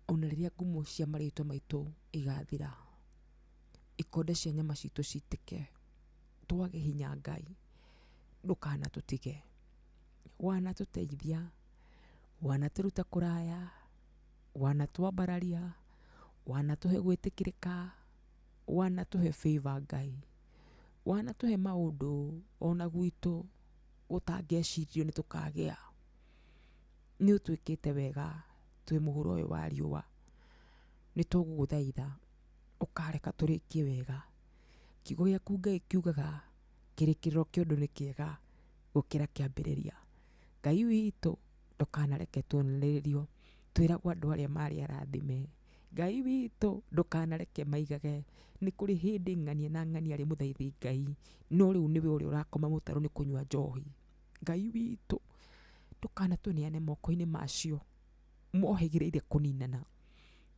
ona rĩrĩa ngumo cia marĩtwa maitũ igathira ikonde cia nyama citũ citĩke twage hinya Ngai ndũkanatũtige wanatũteithia Wanatũruta kũraya, wanatwambararia, wanatũhe gwĩtĩkĩrĩka, wanatũhe favor Ngai, wanatũhe maũndũ ona gwitũ gũtangĩecirio nĩ tũkagĩa. Nĩ ũtwĩkĩte wega twĩ mũhuro ũyũ wa riũa. Nĩ tũgũgũthaitha ũkareka tũrĩkie wega. Kiugo gĩaku Ngai kiugaga kĩrĩkĩrĩro kĩa ũndũ nĩ kĩega gũkĩra kĩambĩrĩria. Ngai witũ ndũkanareke tuonererio twĩragwo andũ arĩa marĩ arathime. Ngai witũ ndũkanareke maigage nĩ kũrĩ hĩndĩ ng'ania na ng'ania arĩ mũthaithi Ngai, no rĩu nĩwe ũrĩa ũrakoma mũtaro nĩ kũnyua njohi. Ngai witũ ndũkanatũneane moko-inĩ macio mohĩgĩrĩire kũninana.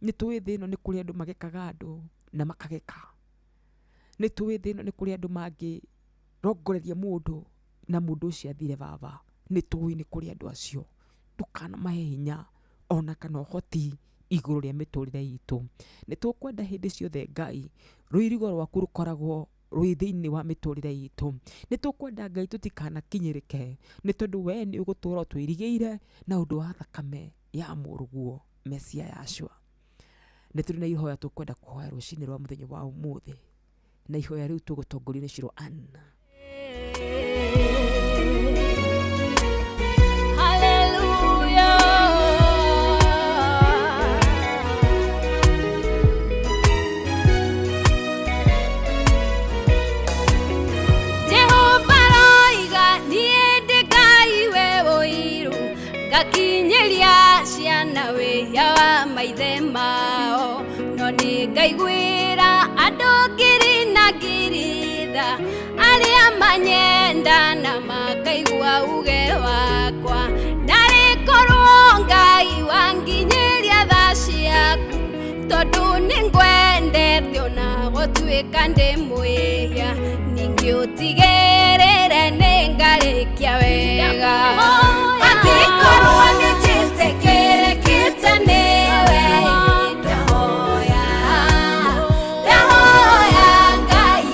Nĩ tũĩ thĩ ĩno nĩ kũrĩ andũ magekaga andũ na makageka. Nĩ tũĩ thĩ ĩno nĩ kũrĩ andũ mangĩrongoreria mũndũ na mũndũ ũcio athire baba. Nĩ tũĩ nĩ kũrĩ andũ acio. Ndũkanamahe hinya ona kana ũhoti igũrũ rĩa mĩtũrĩre itũ. Nĩ tũkwenda hĩndĩ ciothe Ngai rũirigo rwaku rũkoragwo rwĩ thĩinĩ wa mĩtũrĩre itũ. Nĩ tũkwenda Ngai tũtikanakinyĩrĩke nĩ tondũ we nĩ ũgũtũra ũtwĩrigĩire na ũndũ wa thakame ya mũrũguo Mesia Yahshua. Nĩ tũrĩ na ihoya tũkwenda kũhoya rũcinĩ rwa mũthenya wa ũmũthĩ, na ihoya rĩu tũgũtongorio nĩ Shiro Ann. Jehova roiga niĩ ndĩ Ngai we ũiru, ngakinyĩria ciana wĩhia wa maithe mao, no nĩ ngaiguĩra andũ ngiri na ngiri tha, arĩa manyenda na makaigua uge wakwa. Narĩ korwo Ngai wanginyĩria tha ciaku, tondũ nĩ ngwendete ona gũtuĩka ndĩ mwĩhia, ningĩ ũtigĩrĩre nĩ ngarĩkia wega. Angĩkorwo nĩ njĩtĩkĩrĩkĩte nĩwe, ndahoya, ndahoya Ngai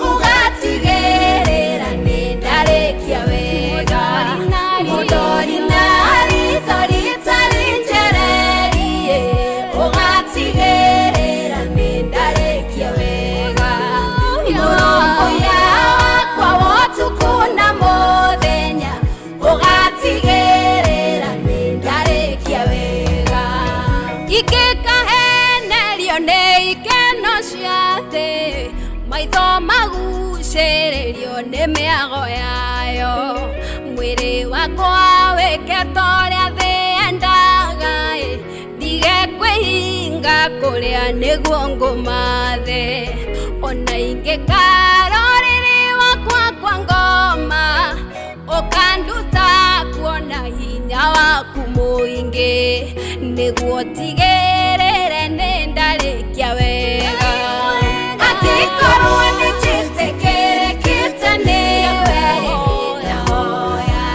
ũgatigĩrĩra nĩ ndarĩkia wega. Mũndori na ritho rĩtarĩ njererie, ũgatigĩrĩra nĩ ndarĩkia wega. Mũrũmbũiya wakwa wa ũtukũ na mũthenya, ũgatigĩrĩra nĩ ndarĩkia wega. Ingĩkahenerio nĩ ikeno cia thĩ, maitho magucĩrĩrio nĩ mĩago yayo, mwĩrĩ wakwa wĩke ta ũrĩa thĩ yendaga ĩ, ndige kwĩhinga kũrĩa nĩguo ngũmathe. Ona ingĩkara ũrĩrĩ wakwa kwa ngoma, ũkanduta kuona hinya waku mũingĩ, nĩguo tigĩrĩre nĩ ndarĩkia wega. Angĩkorwo nĩ njĩtĩkĩrĩkĩte nĩwe, ndahoya,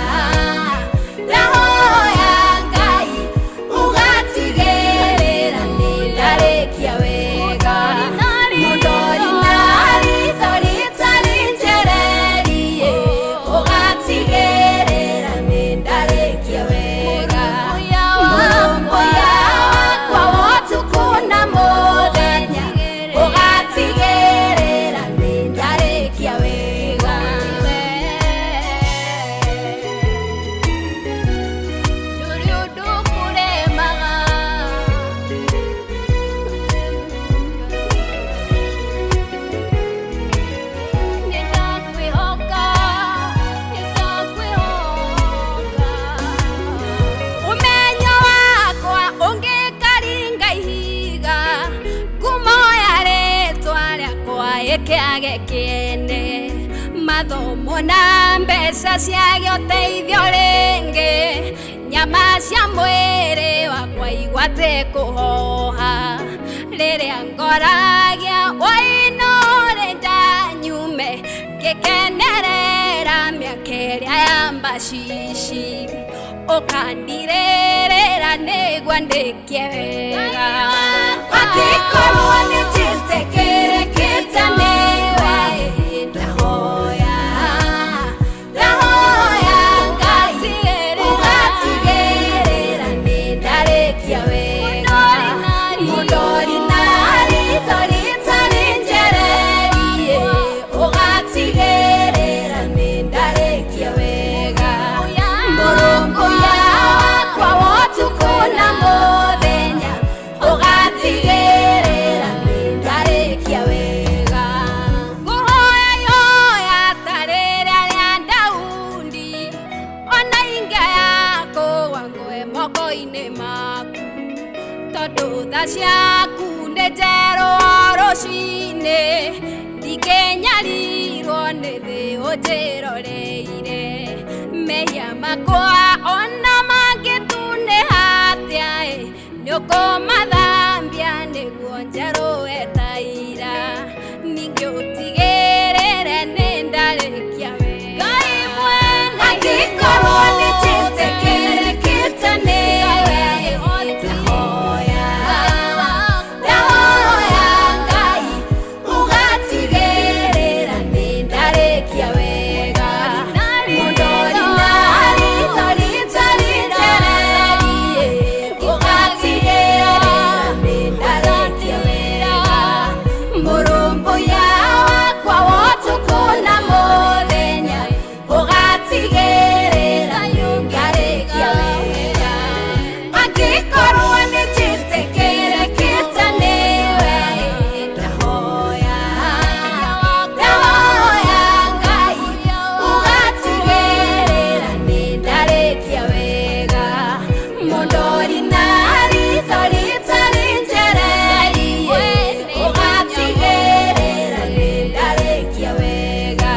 ndahoya Ngai ũgatigĩrĩra nĩ ndarĩkia wega. Mũndori na ritho rĩtarĩ njererie, ũgatigĩrĩra nĩ ndarĩkia wega. Mũrũmbũiya wakwa wa ũtukũ na mũthenya, ũgatigĩrĩra nĩ ndarĩkia wega. Ndũrĩ ũndũ ũkũremaga. Nĩ ndakwĩhoka, nĩ ndakwĩhoka. Ũmenyo wakwa ũngĩkaringa ihiga, ngumo ya rĩtwa rĩakwa ĩkĩage kĩene, mathomo na mbeca ciage ũteithio rĩngĩ, nyama cia mwĩrĩ wakwa igwate kũhoha, rĩrĩa ngoragia wainũre nyume, ngĩkenerera mĩaka ĩrĩa ya mbacici, ũkandirĩrĩra nĩguo ndĩkie wega. Angĩkorwo nĩ njĩtĩkĩrĩkĩte nĩwe, ndahoya, ndahoya Ngai ũgatigĩrĩra moko-inĩ maku tondũ tha ciaku nĩ njerũ o rũcinĩ ndingĩnyarirwo nĩ thĩ ũnjĩroreire mehia makwa ona mangĩtunĩha atĩa ĩ nĩũkũmathambia nĩguo njerũe ta ira ningĩ ũtigĩrĩre nĩ ndarĩkia wega Ngai mwene angĩkorwo nĩ njĩtĩkĩrĩkĩte nĩwe ndahoya ndahoya Ngai ũgatigĩrĩra nĩ ndarĩkia wega mũndori na ritho rita rĩnjererie ũgatigĩrĩra nĩ ndarĩkia wega mũrũmbũiya wakwa wa ũtukũ na mũthenya ũgatigĩrĩra nĩ ndarĩkia wega angĩkorwo nĩ njĩtĩkĩrĩkĩte nĩwe ndahoya ndahoya Ngai ũgatigĩrĩra nĩ ndarĩkia wega mũndori na ritho rĩtarĩ njererie ũgatigĩrĩra nĩ ndarĩkia wega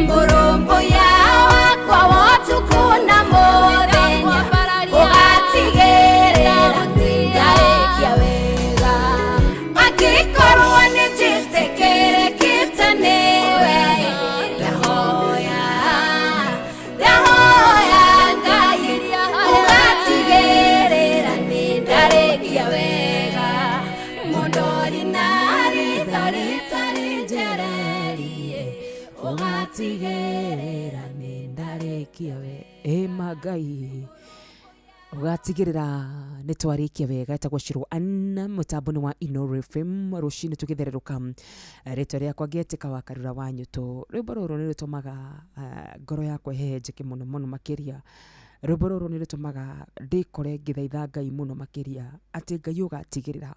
mũrũmbũiya wakwa wa ũtukũ na mũthenya ũgatigĩrĩra nĩ ndarĩkia wega angĩkorwo nĩ njĩtĩkĩrĩkĩte nĩwe ndahoya ndahoya Ngai ũgatigĩrĩra nĩ ndarĩkia wega mũndori na ritho rĩtarĩ njererie ũgatigĩrĩra nĩ ndarĩkia wega ĩma Ngai ũgatigĩrĩra nĩ twarĩkia wega etagwo Shirũ Ann mũtambo-inĩ wa Inooro FM rũcinĩ tũgĩthererũka rĩtwa rĩakwa ngĩetĩka wa Karura wa Nyũtũ rwĩmbo rũrũ nĩ rũtũmaga ngoro yakwa ĩhehenjeke mũno mũno makĩria rwĩmbo rũrũ nĩ rũtũmaga ndĩkore ngĩthaitha Ngai mũno makĩria atĩ Ngai ũgatigĩrĩra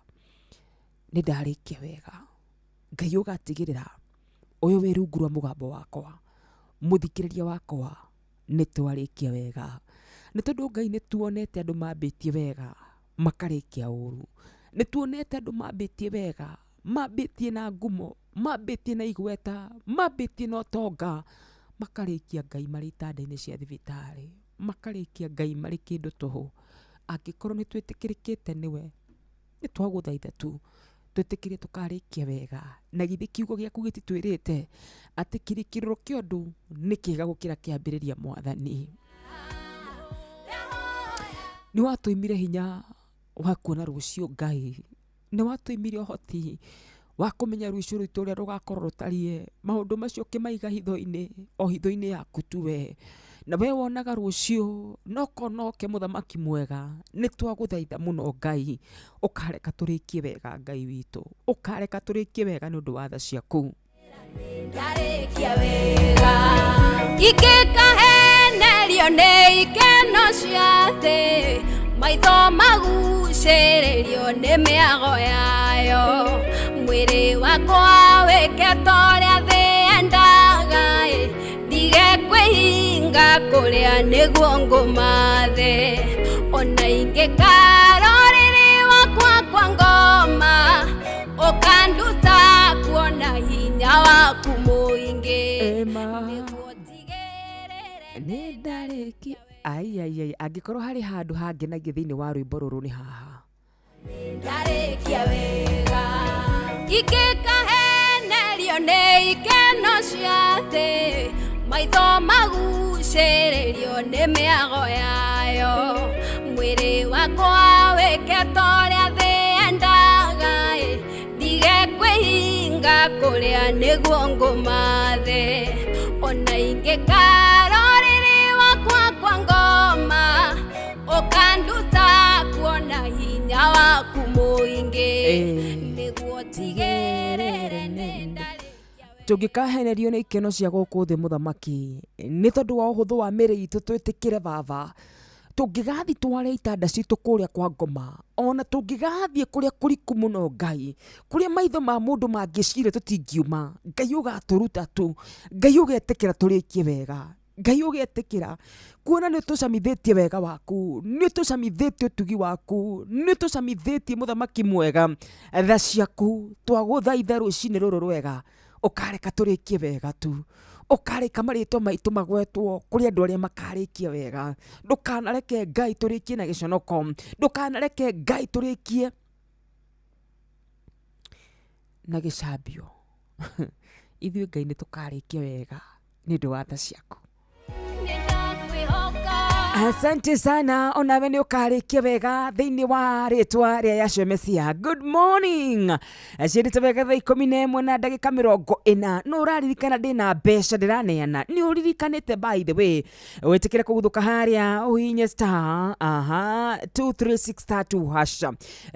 nĩ ndarĩkia wega Ngai ũgatigĩrĩra ũyũ wĩ rungu rwa mũgambo wakwa mũthikĩrĩria wakwa nĩ twarĩkia wega nĩ tondũ Ngai nĩ tuonete andũ mambĩtie wega makarĩkia ũru nĩ tuonete andũ mambĩtie wega mambĩtie na ngumo mambĩtie na igweta mambĩtie na ũtonga makarĩkia Ngai marĩ itanda-inĩ cia thibitarĩ makarĩkia Ngai marĩ kĩndũ tũhũ angĩkorwo nĩ twĩtĩkĩrĩkĩte nĩwe nĩ twagũthaitha tu twĩtĩkĩrie tũkarĩkia wega na githĩ kiugo gĩaku gĩtitwĩrĩte atĩ kĩrĩkĩrĩro kĩa ũndũ nĩ kĩega gũkĩra kĩambĩrĩria mwathani nĩ watũimire hinya wa kuona rũciũ Ngai nĩ watũimire ũhoti wa kũmenya rũciũ rwitũ ũrĩa rũgakorwo rũtariĩ maũndũ macio ũkĩmaiga hitho-inĩ o hitho-inĩ yaku tu we na we wonaga rũciũ no konoke mũthamaki mwega nĩ twagũthaitha mũno Ngai ũkareka tũrĩkie wega Ngai witũ ũkareka tũrĩkie wega nĩ ũndũ wa tha ciaku ndarĩkia wega ingĩkahenerio nĩ ikeno cia thĩ maitho magucĩrĩrio nĩ mĩago yayo mwĩrĩ wakwa wĩke ta ũrĩa thĩ yendaga ĩ ndige kwĩhinga kũrĩa nĩguo ngũmathe ona ingĩkara ũrĩrĩ wakwa kwa ngoma ũkanduta kuona hinya waku mũingĩ ĩma nĩ ndarĩkia ai ai ai angĩkorwo harĩ handũ hangenagia thĩinĩ wa rwĩmbo rũrũ nĩ haha ndarĩkia wega ingĩkahenerio nĩ ikeno cia thĩ maitho magucĩrĩrio nĩ mĩago yayo mwĩrĩ wakwa wĩke ta ũrĩa thĩ yendaga ĩ ndige kwĩhinga kũrĩa nĩguo ngũmathe ona ingĩkara ũrĩrĩ wakwa kwa ngoma ũkanduta kuona hinya waku mũingĩ nĩguo tigĩrĩre nĩ ndarĩkia tũngĩkahenerio nĩ ikeno cia gũkũ thĩ mũthamaki nĩ tondũ wa ũhũthũ wa mĩrĩ itũ twĩtĩkĩre baba tũngĩgathiĩ tware itanda citũ kũrĩa kwa ngoma ona tũngĩgathiĩ kũrĩa kũriku mũno Ngai kũrĩa maitho ma mũndũ mangĩcire tũtingiuma Ngai ũgatũruta tu Ngai ũgetĩkĩra tũrĩkie wega Ngai ũgetĩkĩra kuona nĩ ũtũcamithĩtie wega waku, nĩ ũtũcamithĩtie ũtugi waku, nĩ ũtũcamithĩtie mũthamaki mwega tha ciaku. Twagũthaitha rũcinĩ rũrũ rwega, ũkareka tũrĩkie wega tu, ũkareka marĩtwa maitũ magwetwo kũrĩ andũ arĩa makarĩkia wega. Ndũkanareke Ngai tũrĩkie na gĩconoko, ndũkanareke Ngai tũrĩkie na gĩcambio. Ithuĩ Ngai nĩ tũkarĩkia wega nĩ ũndũ wa tha ciaku. Asante sana, onawe nĩ ũkarĩkia wega thĩinĩ wa rĩtwa rĩa Yahshua Mesia. Good morning. Ciĩrĩte wega thaa 11 na ndagĩka 40. Nũ ũraririkana ndĩna mbeca ndĩraneana? Nĩ ũririkanĩte by the way. Wĩtĩkĩre kũguthũka harĩa ũhihinye star aha 236 hash.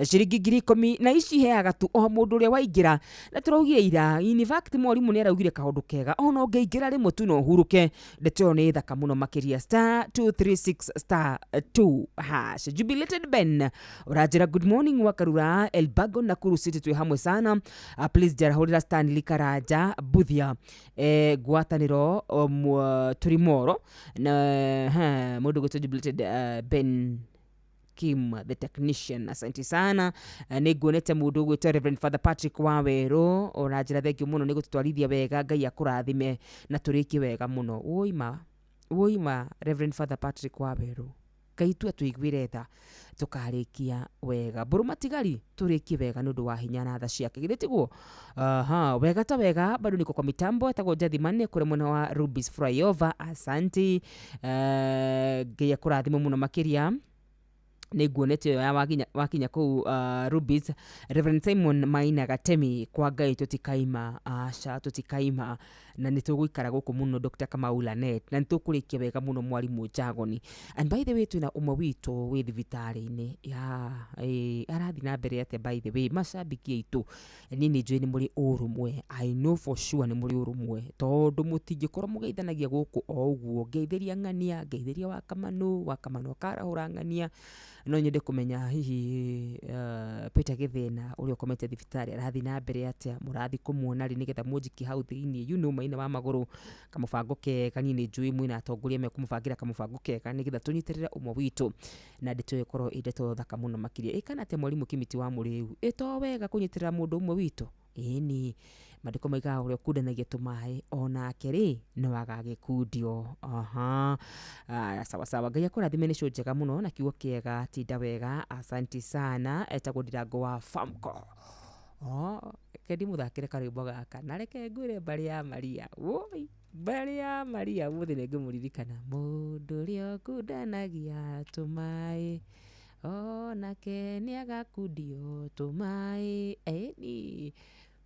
Ciringi 10,000 na ici heaga tu o mũndũ ũrĩa waingĩra. Na tũraugire ira, in fact mwarimũ nĩ araugire kaũndũ kega, ona ũngĩingĩra rĩmwe tu no ũhurũke. Ndeto ĩyo nĩ thaka mũno makĩria. Star 236 star 2 hash. Jubilated Ben ũranjĩra good morning Wakarura Elbago Nakuru City, twĩ hamwe sana. Please njarahũrĩra Stanley Karanja Buthia ngwatanĩro Turimoro na mũndũ gwĩtwo Jubilated Ben Kim the technician, asante sana. Nĩ nguonete mũndũ ũgwĩtwo Reverend Father Patrick Wawerũ ũranjĩra thengiũ mũno nĩ gũtũtwarithia wega, Ngai akũrathime na tũrĩkie wega mũno. Woima woima Reverend Father Patrick Wawerũ, Ngai tu atũiguĩre tha tũkarĩkia wega. Mbũrũ matigari tũrĩkie wega nĩ ũndũ wa hinya na tha ciake, githĩ tiguo? Aha, wega ta wega, bado niko kwa mitambo, etagwo Jathimane kũrĩa mwena wa Rubis Flyover. Asante. Ngai akũrathime mũno makĩria. Nĩ nguonete ĩyo ya wakinya kũu Rubis. Reverend Simon Maina Gatemi, kwa Ngai tũtikaima, aca tũtikaima, na nĩ tũgũikara gũkũ mũno. Dr. Kamau Lanet, na nĩ tũkũrĩkia wega mũno mwarimũ Jagoni. And by the way, twĩna ũmwe witũ wĩ thibitarĩ-inĩ ya arathiĩ na mbere atĩa? By the way, macambiki aitũ, niĩ nĩ njũĩ nĩ mũrĩ ũrũmwe. I know for sure nĩ mũrĩ ũrũmwe, tondũ mũtingĩkorwo mũgeithanagia gũkũ o ũguo. Ngeithĩria ng'ania, ngeithĩria Wakamanu, Wakamanu akarahũra ng'ania. No nyende kũmenya hihi Peter Gĩthĩna ũrĩa ũkomete thibitarĩ arathiĩ na mbere atĩa, mũrathiĩ kũmuona rĩ nĩgetha mũnjikie hau thĩinĩ, you know, maina wa magũrũ kamũbango kega. Niĩ nĩ njũĩ mwĩna atongoria mekũmũbangĩra kamũbango kega nĩgetha tũnyitĩrĩre ũmwe witũ, na ndeto ĩyo ĩkorwo ĩ ndeto thaka mũno makĩria. Ĩkana atĩa mwarimũ Kimiti wa Mũrĩu, ĩ to wega kũnyitĩrĩra mũndũ ũmwe witũ? Ĩni maandĩko maigaga ũrĩa ũkundanagia tũmaĩ onake rĩ no agagĩkundio. Aha, sawa sawa, Ngai akũrathime nĩ show njega mũno na kiugo kĩega, tinda wega, asanti sana. Etagwo Ndirango wa Famco. Reke ndimũthakĩre karwĩmbo gaka na reke ngwĩre mbarĩ ya Maria, woi mbarĩ ya Maria ũmũthĩ nĩ ngũmũririkana. Mũndũ ũrĩa ũkundanagia tũmaĩ onake nĩ agakundio tũmaĩ. Ĩni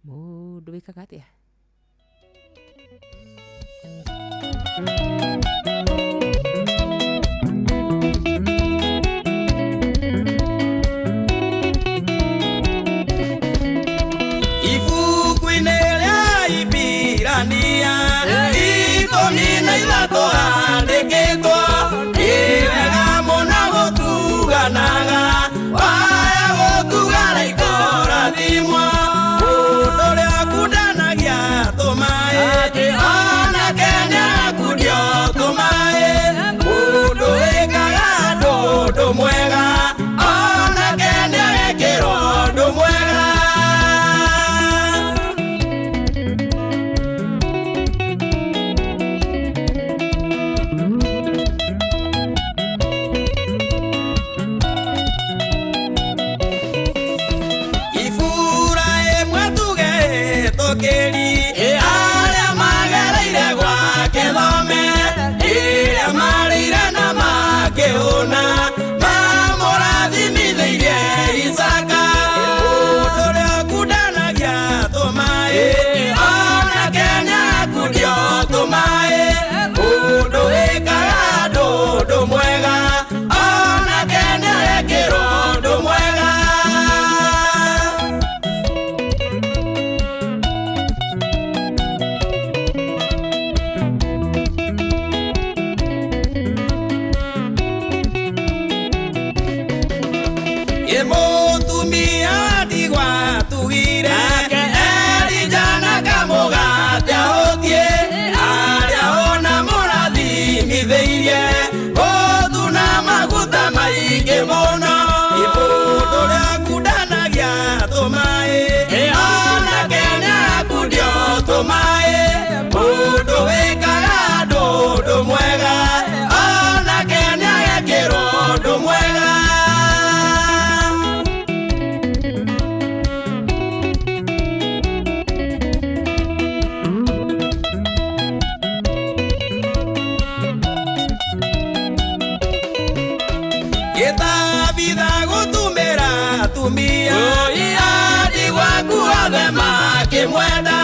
mũndũ wĩkaga atĩa? Ibuku-inĩ rĩa Ibirania 13 handĩkĩtwo, nĩ wega mũno gũtuganaga, waya gũtugana ikorathimwo. Mũndũ ũrĩa ũkundanagia tũmaĩ onake nĩakundio tũmaĩ. Mũndũ wĩkaga ũndũ mwega onake nĩarekĩrwo ũndũ mwega. Iburaĩmu tuge tũkĩri arĩa magereire gwake thome, ĩrĩa marĩire na makĩhũna, mamũrathimithĩirie Isaka. Mũndũ ũrĩa ũkundanagia tũmaĩ onake nĩakundio tũmaĩ. Mũndũ wĩkaga ũndũ mwega onake nĩarekĩrwo ũndũ mwega. Mũtumia ndigwa tugire Elija na kamũgate ahũtie, arĩa ona mũrathimithĩirie. Abitha gũtumĩra atumia Andigwa othe makĩmwenda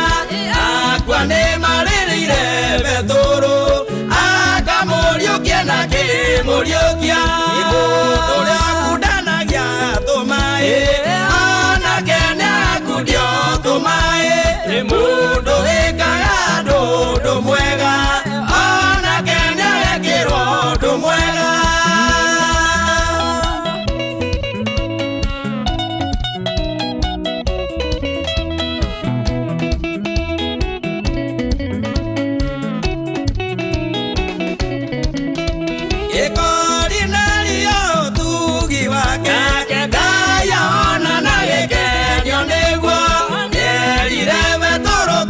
Akua nĩ marĩrĩire Betũrũ Akamũriũkia na kĩmũriũkia Mũndũ ũrĩa akundanagia tũmaĩ Onake nĩakundio tũmaĩ Mũndũ wĩkaga ũndũ mwega Onake nĩagekĩrwo ũndũ mwega.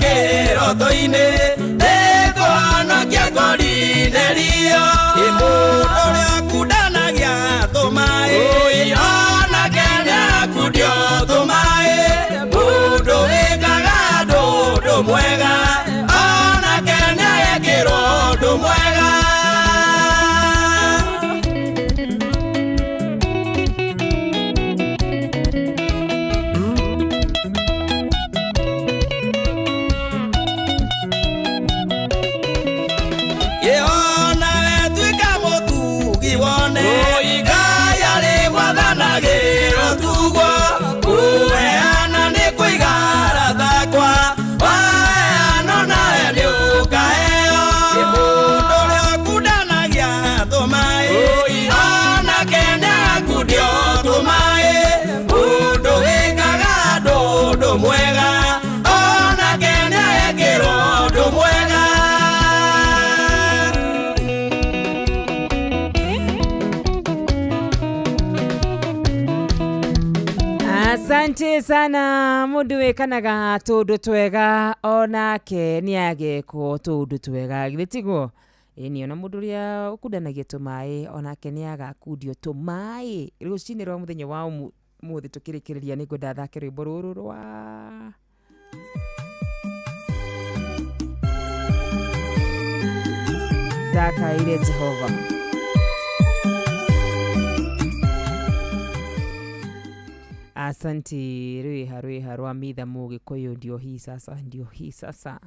Kĩroto-inĩ nĩngũhonokia Korinelio Mũndũ ũrĩa akundanagia tũmaĩ Onake nĩakundio tũmaĩ Mũndũ wĩkaga ũndũ mwega Onake nĩagekĩrwo ũndũ mwega. Asante sana mundu wikanaga tundu twega onake niagekwo tundu twega githĩ tiguo? Ĩni ona mundu ũrĩa ũkundanagia tũmaĩ onake nĩagakundio tũmaĩ. Rũcinĩ rwa mũthenya wa ũmũthĩ tũkĩrĩkĩrĩria nĩngwenda thake rwĩmbo rũrũ rwa Ndakaire Jehova. Asante rwiha rwiha rwa mitha Mũgĩkũyũ ndio hii sasa, ndio hii sasa.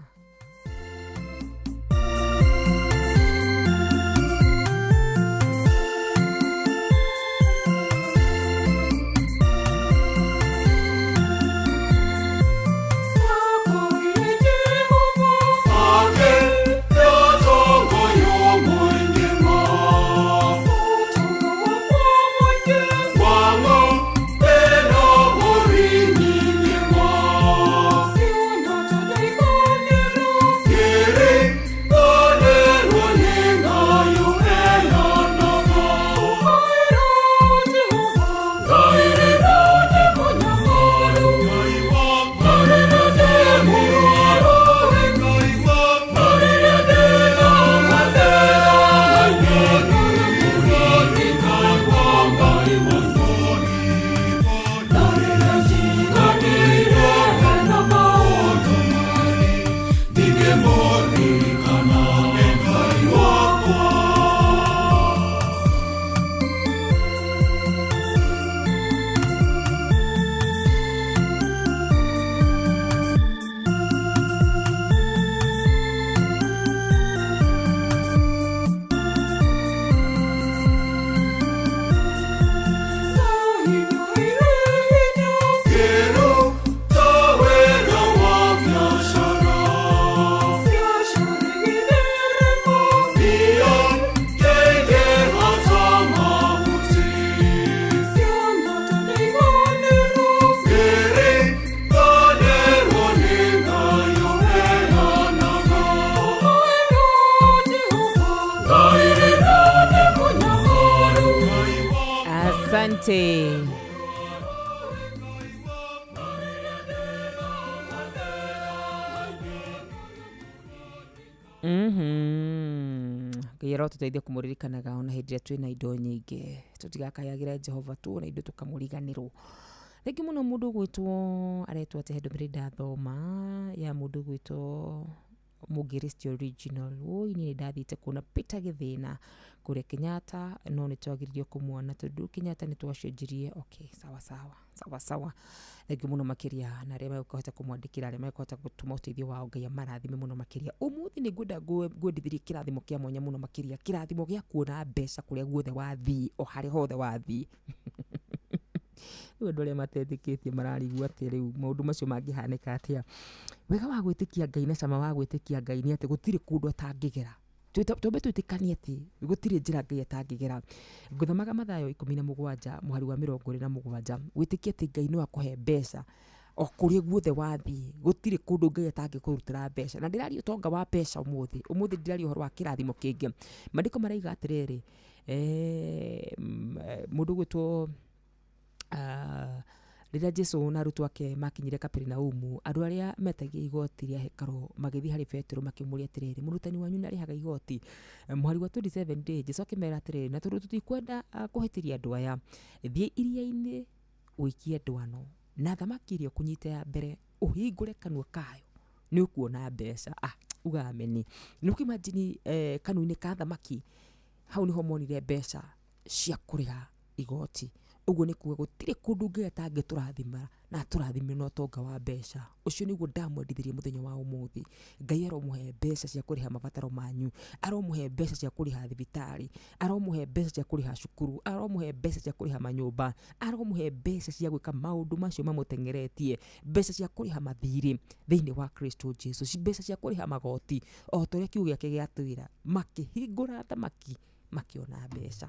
Asante. Ngai arotũteithia kũmũririkanaga ona hĩndĩ ĩrĩa twĩna indo nyingĩ, tũtigakayagĩre Jehova tuona indo tũkamũriganĩrwo. Thengi mũno mũndũ ũgwĩtwo aretwo atĩ he ndũmĩrĩri ndathoma ya mũndũ ũgwĩtwo Mũngĩrĩsti original. Woi niĩ nĩ ndathiĩte kuona Peter Gĩthĩna kũrĩa Kenyatta, no nĩ twagĩrĩirio kũmuona tondũ Kenyatta nĩ twacenjirie. Okay, sawa sawa sawa sawa, thengiũ mũno makĩria na arĩa megũkĩhota kũmwandĩkĩra, arĩa megũkĩhota gũtũma ũteithio wao, Ngai amarathime mũno makĩria. Ũmũthĩ nĩ ngwenda ngwendithĩrie kĩrathimo kĩa mwanya mũno makĩria, kĩrathimo gĩa kuona mbeca kũrĩa guothe wathiĩ, o harĩa hothe wathiĩ. Rĩu andũ arĩa matetĩkĩtie mararigwo atĩ rĩu maũndũ macio mangĩhanĩka atĩa. Wega wa gwĩtĩkia Ngai na cama wa gwĩtĩkia Ngai nĩ atĩ gũtirĩ kũndũ atangĩgera. Twambe twĩtĩkanie atĩ gũtirĩ njĩra Ngai atangĩgera. Ngũthomaga Mathayo 17 mũhari wa 27, gwĩtĩkia atĩ Ngai no akũhe mbeca o kũrĩa guothe wathiĩ, gũtirĩ kũndũ Ngai atangĩkũrutĩra mbeca. Na ndĩraria ũtonga wa mbeca ũmũthĩ, ũmũthĩ ndĩraria ũhoro wa kĩrathimo kĩngĩ. Maandĩko maraiga atĩrĩrĩ, mũndũ ũgwĩtwo rĩrĩa Jesu na arutwo ake makinyire Kaperinaumu, andũ arĩa metagia igoti rĩa hekarũ magĩthiĩ harĩ Petero makĩmũũria atĩrĩrĩ, mũrutani wanyu nĩ arĩhaga igoti? Mũhari wa 27 rĩ, Jesu akĩmera atĩrĩrĩ, na tondũ tũtikwenda kũhĩtĩria andũ aya, thiĩ iria-inĩ ũikie ndwano, na thamaki ĩrĩa ũkũnyita ya mbere ũhingũre kanua kayo, nĩ ũkuona mbeca. Uga ameni. Nĩ ũkĩimagine kanua-inĩ ka thamaki, hau nĩho monire mbeca cia kũrĩha igoti. Ũguo nĩ kuga gũtirĩ kũndũ Ngai atangĩtũrathima na atũrathime na ũtonga wa mbeca. Ũcio nĩguo ndamwendithĩria mũthenya wa ũmũthĩ. Ngai aromũhe mbeca cia kũrĩha mabataro manyu, aromũhe mbeca cia kũrĩha thibitarĩ, aromũhe mbeca cia kũrĩha cukuru, aromũhe mbeca cia kũrĩha manyũmba, aromũhe mbeca cia gwĩka maũndũ macio mamũteng'eretie, mbeca cia kũrĩha mathirĩ thĩinĩ wa Kristo Jesu, mbeca cia kũrĩha magoti, o ta ũrĩa kiugo gĩake gĩatwĩra. Makĩhingũra thamaki makĩona mbeca.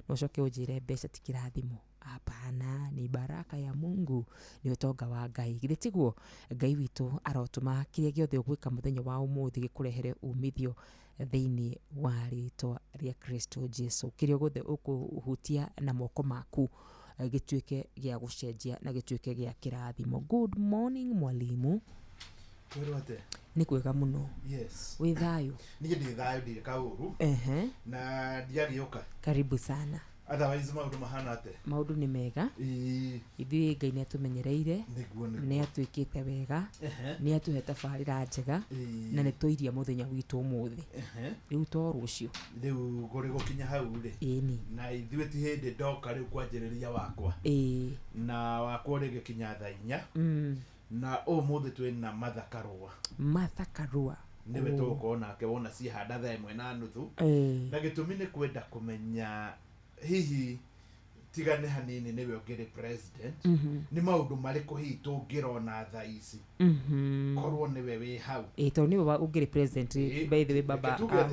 No ũcoke ũnjĩre mbeca ti kĩrathimo. Hapana, ni baraka ya Mungu, nĩ ũtonga wa Ngai. Githĩ tiguo? Ngai witũ arotũma kĩrĩa gĩothe ũgwĩka mũthenya wa ũmũthĩ gĩkũrehere umithio thĩinĩ wa rĩtwa rĩa Kristo Jesu. Kĩrĩa gĩothe ũkũhutia na moko maku gĩtuĩke gĩa gũcenjia na gĩtuĩke gĩa kĩrathimo. Good morning mwalimu. Kwĩrwo atĩa? Nĩ kwega mũno. Yes. Wĩ thayũ? Niĩ ndĩ thayũ, ndirĩ kaũru. Na ndiagĩũka. Karibu sana. Otherwise maũndũ mahana atĩa? Maũndũ nĩ mega. Ithuĩ Ngai nĩ atũmenyereire, nĩ atwĩkĩte wega, nĩ atũhe tabarĩra njega, na nĩ tũiria mũthenya witũ ũmũthĩ. Rĩu to rũciũ. Rĩu kũrĩ gũkinya hau rĩ. Ĩni. Na ithuĩ ti hĩndĩ ndoka rĩu kwanjĩrĩria wakwa. Na wakwa ũrĩgĩkinya thaa 4. Na ũmũthĩ twĩna Martha Karũa. Martha Karũa. Nĩwe tũgũkorwo nake wona ciahanda thaa 1:30. Na gĩtũmi nĩ kwenda kũmenya hihi tigane hanini nĩwe ũngĩrĩ president, nĩ maũndũ marĩkũ hihi tũngĩrona thaa ici korwo nĩwe wĩ hau. Tondũ nĩwe ũngĩrĩ president, by the way baba ahurũka.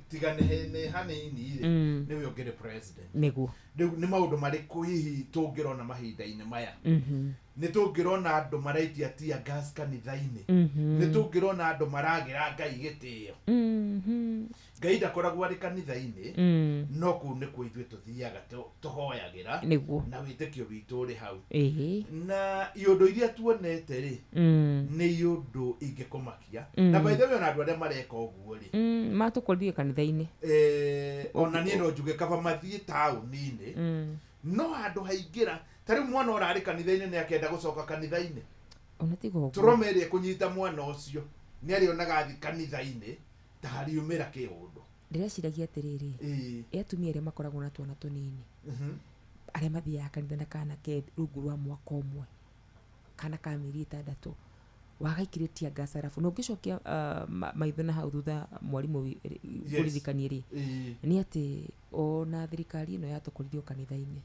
Tigane nĩ hanini rĩ, nĩwe ũngĩrĩ president. Nĩguo. Rĩu nĩ maũndũ marĩkũ hihi tũngĩrona mahinda-inĩ maya? Nĩ tũngĩrona andũ maraikia tear gas kanitha-inĩ. Nĩ tũngĩrona andũ maragĩra Ngai gĩtĩo. Ngai ndakoragwo arĩ kanitha-inĩ, no kũu nĩkuo ithuĩ tũthiaga tũhoyagĩra, na wĩtĩkio witũ ũrĩ hau. Na iũndũ iria tuonete rĩ, nĩ iũndũ ingĩkũmakia. Na by the way ona andũ arĩa mareka ũguo rĩ, matũkorire kanitha-inĩ. Ona niĩ no njuge kaba mathiĩ taũni-inĩ, no handũ haingĩra ta rĩu mwana ũrarĩ kanitha-inĩ nĩ akenda gũcoka kanitha-inĩ. Ona tiga ũguo. Trauma ĩrĩa ĩkũnyita mwana ũcio nĩ arĩonaga athiĩ kanitha-inĩ ta hariumĩra kĩũndũ. Ndĩreciragia atĩrĩrĩ, ĩ atumia arĩa makoragwo na twana tũnini, arĩa mathiaga kanitha na kana ke rungu rwa mwaka ũmwe, kana ka mĩeri 6, wagaikĩrĩtie tear gas arabu na ũngĩcokia maitho na hau thutha mwarimũ kũririkanie rĩ, nĩ atĩ ona thirikari ĩno yatũkũririo kanitha-inĩ.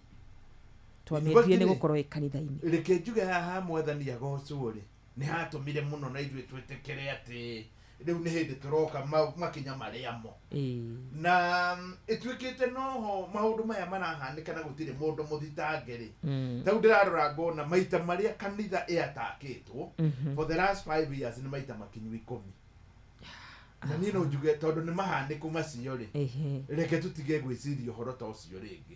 Twamĩendire nĩ gũkorwo ĩ kanitha-inĩ. Reke njuge haha mwathani agocwo rĩ, nĩ hatũmire mũno na ithuĩ twĩtĩkĩre atĩ rĩu nĩ hĩndĩ tũroka makinya marĩa mo. Na ĩtuĩkĩte noho maũndũ maya marahanĩka na gũtirĩ mũndũ mũthitange rĩ. Ta rĩu ndĩrarora ngona maita marĩa kanitha ĩatakĩtwo for the last 5 years nĩ maita makinyu 10. Na niĩ no njuge tondũ nĩ mahanĩku macio rĩ, reke tũtige gwĩciria ũhoro ta ũcio rĩngĩ.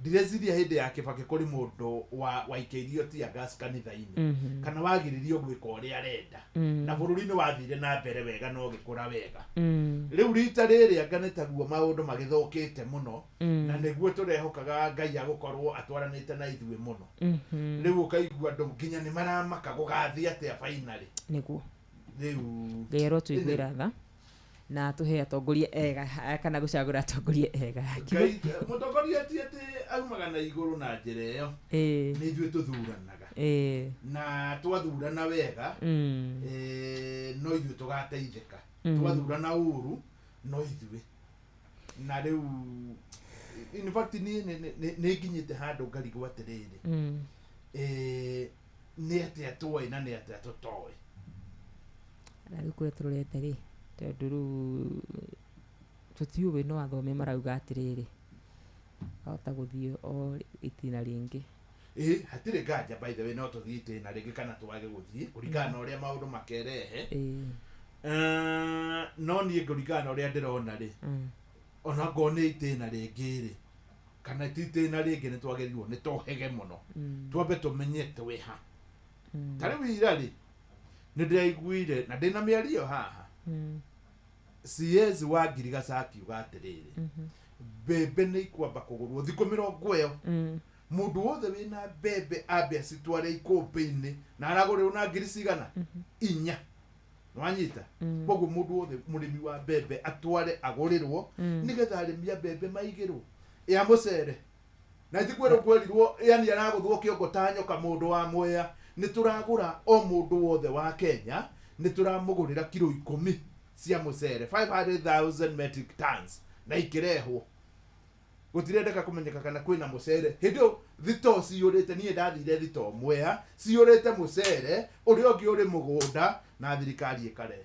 Ndireciria hĩndĩ ya Kĩbakĩ kũrĩ mũndũ waikĩirio tear gas kanitha-inĩ, kana wagiririo gwĩka ũrĩa arenda. Na bũrũri nĩ wathire na mbere wega na ũgĩkũra wega. Rĩu rita rĩrĩ anga nĩ taguo maũndũ magĩthũkĩte mũno, na nĩguo tũrehokaga Ngai agũkorwo atwaranĩte na ithuĩ mũno. Rĩu ũkaigua andũ nginya nĩ maramaka gũgathiĩ atĩa finally. Nĩguo. Rĩu Ngai arotũiguĩra tha na tũhe atongoria ega kana gũcagũra atongoria ega. Ngai mũtongoria ti atĩ aumaga na igũrũ na njĩra ĩyo, nĩ ithuĩ tũthuranaga, na twathurana wega, no ithuĩ tũgateithĩka. Twathurana ũru, no ithuĩ. Na rĩu in fact niĩ nĩ nginyĩte handũ ngarigwo atĩrĩrĩ, nĩ atĩa tũĩ na nĩ atĩa tũtoĩ. Na rĩu kũrĩa tũrorete rĩ, tondũ rĩu tũtiũĩ, no athomi marauga atĩrĩrĩ, ahota gũthiĩ o itina rĩngĩ. Ĩ, hatirĩ nganja, by the way, no tũthiĩ itĩna rĩngĩ kana twage gũthiĩ kũringana na ũrĩa maũndũ makerehe. No niĩ ngũringana na ũrĩa ndĩrona rĩ, ona ngorwo nĩ itĩna rĩngĩ rĩ kana ti itĩna rĩngĩ, nĩ twagĩrĩirwo nĩ tũhege mũno, twambe tũmenye twĩha. Ta rĩu ira rĩ, nĩ ndĩraiguire na ndĩna mĩario haha, CS wa Ngirigaca akiuga atĩrĩrĩ, mbembe nĩ ikwamba kũgũrwo thikũ 20 ĩyo, mũndũ wothe wĩna mbembe ambe acitware ikũmbĩ-inĩ, na aragũrĩrwo na ngiri cigana 4. Nĩwanyita? Koguo mũndũ wothe mũrĩmi wa mbembe atware agũrĩrwo, nĩgetha arĩmi a mbembe maigĩrwo ya mũcere. Na itikwĩrwo kwerirwo, yani aragũthwo kĩongo ta nyoka mũndũ wa Mwea. Nĩ tũragũra o mũndũ wothe wa Kenya, nĩ tũramũgũrĩra kiro 10 cia mũcere, 500,000 metric tons, na ikĩrehwo. Gũtirendeka kũmenyeka kana kwĩna mũcere. Hĩndĩ ĩyo thitoo ciyũrĩte, niĩ ndathire thitoo Mwea ciyũrĩte mũcere, ũrĩa ũngĩ ũrĩ mũgũnda, na thirikari ĩkarehe.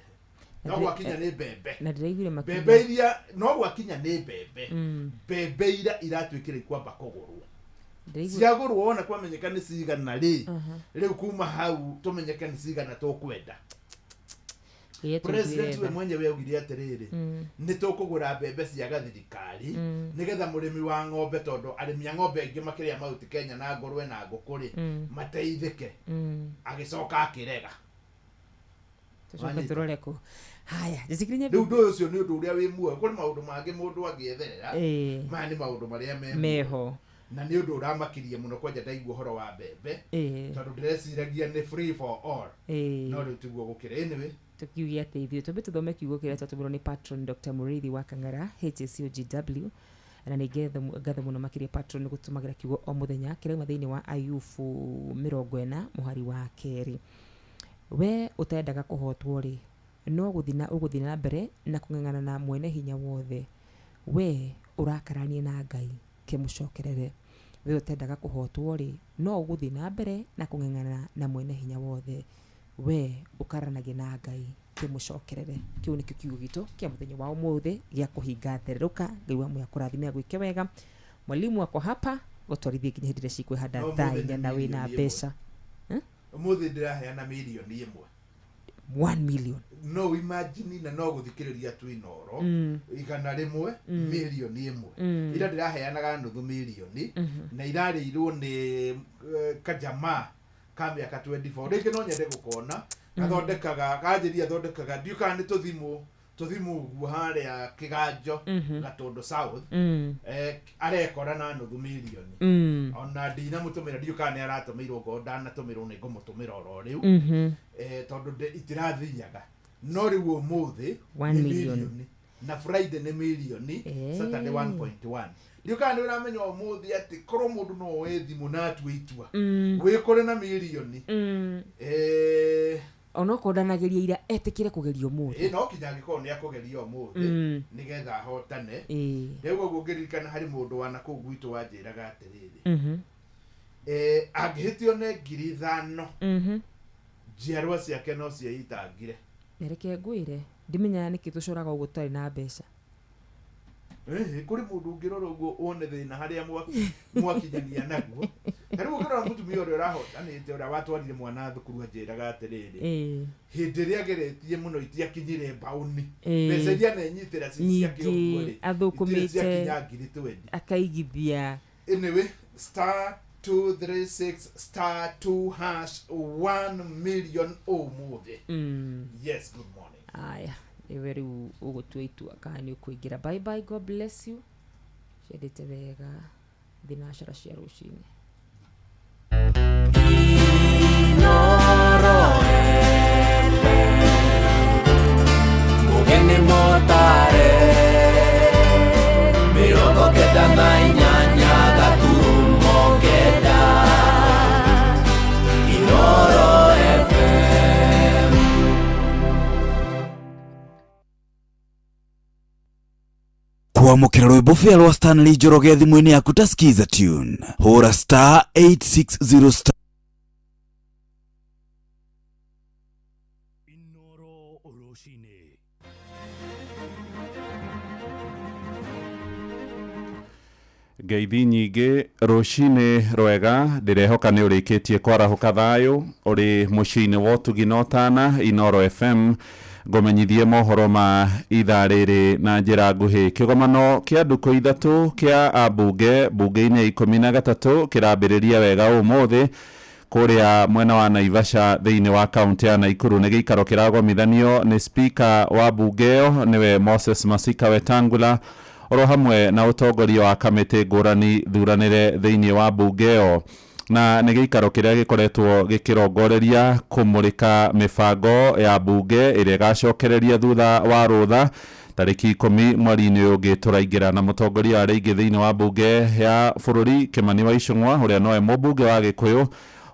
No gwakinya nĩ mbembe, Na ndĩraiguire makiuga mbembe iria, no gwakinya nĩ mbembe, mbembe iria iratuĩkire ikwamba kũgũrwo, ciagũrwo wona kwamenyeka nĩ cigana rĩ, rĩu kuma hau tũmenyeke nĩ cigana tũkwenda. Ĩĩ, President tũiguire we tha. mwenyewe augire atĩrĩrĩ, nĩ tũkũgũra mbembe cia gathirikari, nĩgetha mũrĩmi wa ng'ombe, tondũ arĩmi a ng'ombe aingĩ makĩrĩa Mount Kenya na ngũrwe na ngũkũ rĩ, mateithĩke. Agĩcoka akĩrega. Tũcoke Wanyita? tũrore kũ. Haya, njĩtĩkĩrie. Rĩu ũndũ ũyũ ũcio nĩ ũndũ ũrĩa wĩ muoyo. Kũrĩ maũndũ mangĩ mũndũ angĩetherera, maya nĩ maũndũ marĩa me muoyo. Meho. Na nĩ ũndũ ũramakirie mũno kwanja ndaigua ũhoro wa mbembe, tondũ ndĩreciragia nĩ free for all, no rĩu tiguo gũkĩrĩ. Anyway, Tũkiuge atĩ ithuĩ twambe tũthome kiugo kĩrĩa twatũmĩrwo nĩ patron Dr. Mũrĩithi wa Kang'ara HCOGW, na nĩ ngatho mũno makĩria patron nĩ gũtũmagĩra kiugo o mũthenya kĩrauma thĩinĩ wa Ayubu 40 mũhari wa 2. We ũtendaga kũhotwo rĩ, no gũthiĩ na ũgũthiĩ na mbere na kũng'eng'ana na mwene hinya wothe? We ũrakarania na Ngai, kĩmũcokerere. We ũtendaga kũhotwo rĩ, no ũgũthiĩ na mbere na kũng'eng'ana na mwene hinya wothe? We ũkaranagia na Ngai, kĩmũcokerere. Kĩu nĩkĩo kiugo gitũ kĩa mũthenya wa ũmũthĩ gĩa kũhinga thererũka. Ngai wa muoyo akũrathime, agwĩke wega. Mwalimu wako hapa gũtwarithie nginya hĩndĩ ĩrĩa cikwĩhanda No thaa ũmũthĩ 4 nĩ na wĩna mirioni 1. mbeca. Ũmũthĩ ndĩraheana mirioni 1. 1 million. No imagine, na no gũthikĩrĩria tu Inoro, 100 mirioni 1. Ira ndĩraheanaga nuthu mirioni, na irarĩirwo nĩ kajamaa ka mĩaka 24. Rĩngĩ no nyende gũkona gathondekaga, kanjĩria athondekaga, ndiũ kana nĩ tũthimũ ũguo harĩa Kĩganjo, Gatũndũ South. Arekora na nuthu mirioni. Ona ndinamũtũmĩra, ndiũ kana nĩ aratũmĩirwo, ngorwo ndanatũmĩrwo nĩ ngũmũtũmĩra oro rĩu, tondũ itirathiaga. No rĩu ũmũthĩ One nĩ million. mirioni, na Friday nĩ mirioni, Saturday 1.1. Ndiũ kana nĩ ũramenya ũmũthĩ atĩ korwo mũndũ no oe thimũ na atue itua, wĩkore na mirioni. Onokorwo ndanageria ira, etĩkĩre kũgeria ũmũthĩ. Ĩ, no kinya angĩkorwo nĩ akũgeria ũmũthĩ, nĩgetha ahotane. Rĩu ũguo ngĩririkana harĩ mũndũ wana kũu gwitũ wanjĩraga atĩrĩrĩ, angĩhĩtio nĩ 5,000, njiarwa ciake no ciĩitangire. Na reke ngwĩre, ndimenyaga nĩkĩ tũcoraga ũguo tũtarĩ na mbeca. Ĩhĩ, kũrĩ mũndũ ũngĩrora ũguo wone thĩna harĩa mwakinyania naguo. Ta rĩu ũngĩrora mũtumia ũrĩa ũrahotanĩte, ũrĩa watwarire mwana thukuru, anjĩraga atĩrĩrĩ, hĩndĩ ĩrĩa ageretie mũno itiakinyire mbaũni. Mbeca iria anenyitĩra ci ciake ũguo rĩ, Nyingĩ athũkũmĩte. itirĩ ciakinya 20,000. Akaigithia. Anyway, star 236 star 2 hash, 1 million ũmũthĩ. Yes, good morning. Aya, nĩwe rĩu ũgũtua itua kana nĩ ũkũingĩra. Bye bye, God bless you. Ciendete wega thinacara cia rũcinĩ. Inoro FM. Kwamũkĩra rwĩmbo bĩa rwa Stanley Njoroge thimũ-inĩ yaku ta Skiza Tune, hũra star 860 star. Ngeithi nyingĩ rũcinĩ rwega, ndĩrehoka nĩ ũrĩkĩtie kwarahũka thayũ ũrĩ mũciĩ-inĩ wa ũtugi na ũtana Inoro FM. Ngũmenyithie mohoro ma ithaa rĩrĩ na njĩra nguhĩ. Kĩgomano kĩa ndukũ ithatũ kĩa ambunge bunge-inĩ ya 13 kĩrambĩrĩria wega ũmũthĩ kũrĩa mwena wa Naivasha thĩinĩ wa kaunti ya Nakuru. Nĩ gĩikaro kĩragomithanio nĩ speaker wa bunge ĩyo nĩwe Moses Masika Wetangula, oro hamwe na ũtongoria wa kamĩtĩ ngũrani thuranĩre thĩinĩ wa bunge ĩyo, na nĩ gĩikaro kĩrĩa gĩkoretwo gĩkĩrongoreria kũmũrĩka mĩbango ya bunge ĩrĩa ĩgacokereria thutha wa rũtha tarĩki 10 mweri-inĩ ũyũ ũngĩ tũraingĩra. Na mũtongoria wa rĩingĩ thĩinĩ wa bunge ya bũrũri Kimani wa Ichung'wa, ũrĩa nowe mũmbunge wa Gĩkũyũ,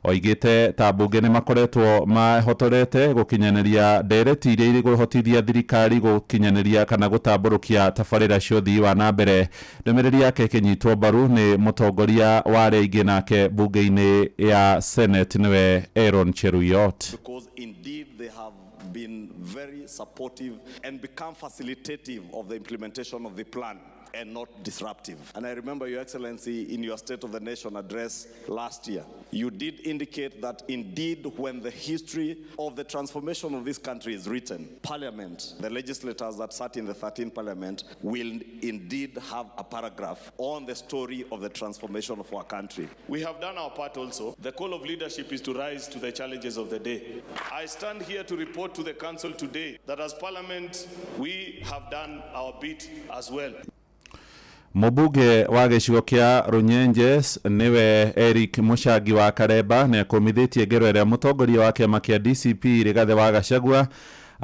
oigĩte ta mbunge nĩ makoretwo mahotorete gũkinyanĩria ndereti iria irĩkũhotithia thirikari gũkinyanĩria kana gũtambũrũkia tabarĩra cia ũthii wa na mbere. Ndũmĩrĩri yake ĩkĩnyitwo mbaru nĩ mũtongoria wa arĩa aingĩ nake bunge-inĩ ya Senate nĩwe Aaron Cheruiyot. Because indeed they have been very supportive and become facilitative of the implementation of the plan and not disruptive. And I remember, Your Excellency, in your State of the Nation address last year, you did indicate that indeed when the history of the transformation of this country is written, Parliament, the legislators that sat in the 13th Parliament, will indeed have a paragraph on the story of the transformation of our country. We have done our part also. The call of leadership is to rise to the challenges of the day. I stand here to report to the Council today that as Parliament, we have done our bit as well. Mũmbunge wa gĩcigo kĩa Runyenjes nĩwe Eric Mũcangi wa Karemba nĩ akũmithĩtie ngero ĩrĩa mũtongoria wa kĩama kĩa DCP Rigathĩ wa Gachagua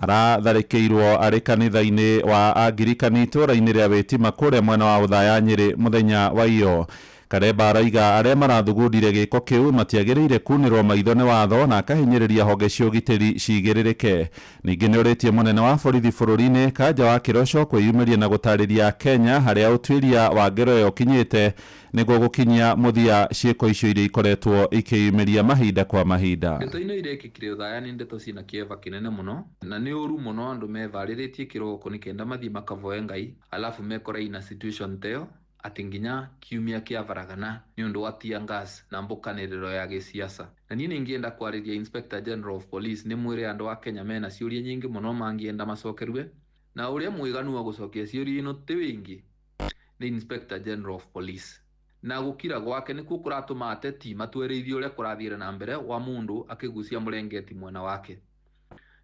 aratharĩkĩirwo arĩ kanitha-inĩ wa Angirikani itũũra-inĩ rĩa Wĩtima kũrĩa mwena wa Othaya Nyĩrĩ mũthenya wa iyo. Karemba araiga arĩa marathugundire gĩko kĩu matiagĩrĩire kunĩrwo maitho nĩ watho na akahinyĩrĩria honge cia ũgitĩri cigĩrĩrĩke. Ningĩ nĩ ũrĩtie mũnene wa borithi bũrũri-inĩ Kanja wa Kĩroco kwĩyumĩria na gũtarĩria Kenya harĩa ũtuĩria wa ngero ĩyo ũkinyĩte nĩguo gũkinyia mũthia ciĩko icio iria ikoretwo ikĩyumĩria mahinda kwa mahinda. Ndeto ino irekĩkire Othaya nĩ ndeto ciĩna kĩeva kĩnene mũno na nĩ ũru mũno andũ mevarĩrĩtie kĩroko nĩ kenda mathiĩ makavoe Ngai alafu mekora ina situation teyo atĩ nginya kiumia kĩa varagana nĩ ũndũ wa tear gas na mbũkanĩrĩro ya gĩsiasa. Na niĩ nĩngĩenda kwarĩria Inspector General of Police nĩ mwĩre andũ a Kenya mena ciũria nyingĩ mũno mangĩenda macokerwe, na ũrĩa mwĩganu wa gũcokia ciũria ino ti wĩingĩ nĩ Inspector General of Police. Na gũkira gwake nĩkuo kũratũma ateti matwereithie ũrĩa kũrathiĩre na mbere wa mũndũ akĩgucia mũrengeti mwena wake.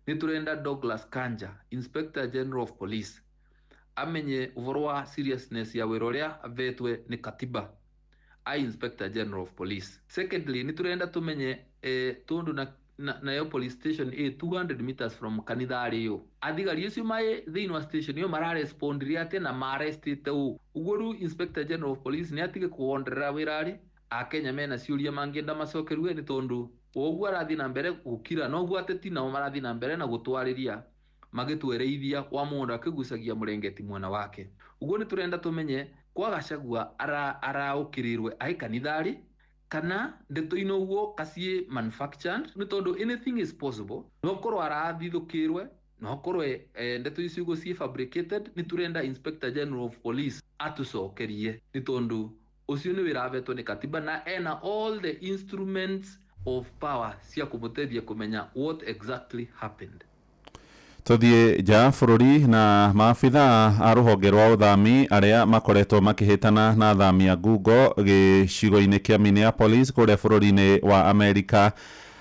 Nĩ tũrenda Douglas Kanja, Inspector General of Police, amenye ũhoro wa seriousness ya wĩra ũrĩa avetwe nĩ katiba a Inspector General of Police. Secondly, nĩ tũrenda tũmenye tondũ nayo police station ĩ 200 meters from kanitha rĩo athigari acio mai thĩinĩ wa station ĩyo mararespondire atĩa na maarrestĩte ũ. Ũguo rĩu Inspector General of Police nĩ atige kũwonderera wĩra rĩ akenya mena ciũria mangĩenda macokerwe nĩ tondũ ũguo arathiĩ na mbere gũkira noguo ateti nao marathiĩ na mbere na gũtwarĩria magĩtwereithia wa mũndũ akĩgucagia mũrengeti mwena wake. Ũguo nĩ tũrenda tũmenye kwa Gachagua araũkĩrĩrwe aĩ kanitha rĩ kana ndeto ino ũguo kaciĩ manufactured nĩ tondũ anything is possible. No korwo arathithũkĩrwe no korwo ndeto icio ũguo ciĩ fabricated. Nĩ tũrenda Inspector General of Police atũcokerie nĩ tondũ ũcio nĩ wĩra avetwo nĩ katiba na ena all the instruments of power cia kũmũteithia kũmenya what exactly happened. Tuthiĩ nja bũrũri na maabitha a rũhonge rwa ũthami arĩa makoretwo makĩhĩtana na athami a ngungo gĩcigo-inĩ kĩa Minneapolis kũrĩa bũrũri-inĩ wa Amerika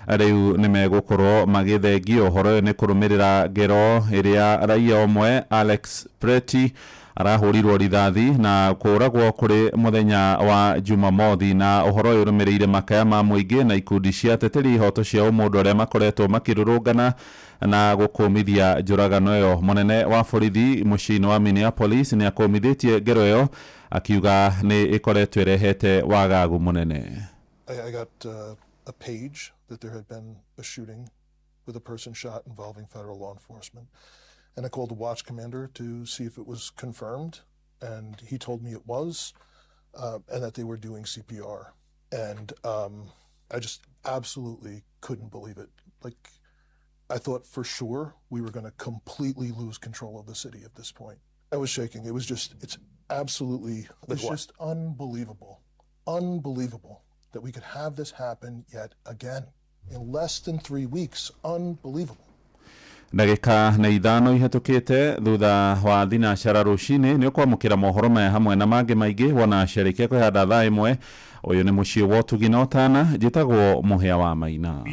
rĩu nĩ megũkorwo magĩthengio. Ũhoro ũyũ nĩ kũrũmĩrĩra ngero ĩrĩa raia ũmwe Alex Preti arahũrirwo rithathi na kũragwo kũrĩ mũthenya wa Jumamothi. Na ũhoro ũyũ ũrũmĩrĩire makaya ma mũingĩ na ikundi cia ateteri ihoto cia ũmũndũ arĩa makoretwo makĩrũrũngana na gũkũmithia njũragano ĩyo. Mũnene wa borithi mũciĩ-inĩ wa Minneapolis nĩ akũmithĩtie ngero ĩyo akiuga nĩ ĩkoretwo ĩrehete wagagu mũnene. I got a page that there had been a shooting with a person shot involving federal law enforcement. And I called the watch commander to see if it was confirmed. And he told me it was, and that they were doing CPR. And I just absolutely couldn't believe it. Like, I thought for sure we were going to completely lose control of the city at this point. I was shaking. It was just, it's absolutely, With it's what? just unbelievable. Unbelievable that we could have this happen yet again in less than 3 weeks. Unbelievable. Ndagĩka nĩ 5 ihĩtũkĩte thutha wa thinacara rũcinĩ. Nĩ ũkwamũkĩra mohoro maya hamwe na mangĩ maingĩ wona ciarĩkia kwĩhanda thaa 1. Ũyũ nĩ mũciĩ wa ũtugi na ũtana. Njĩtagwo Mũhĩa wa Maina.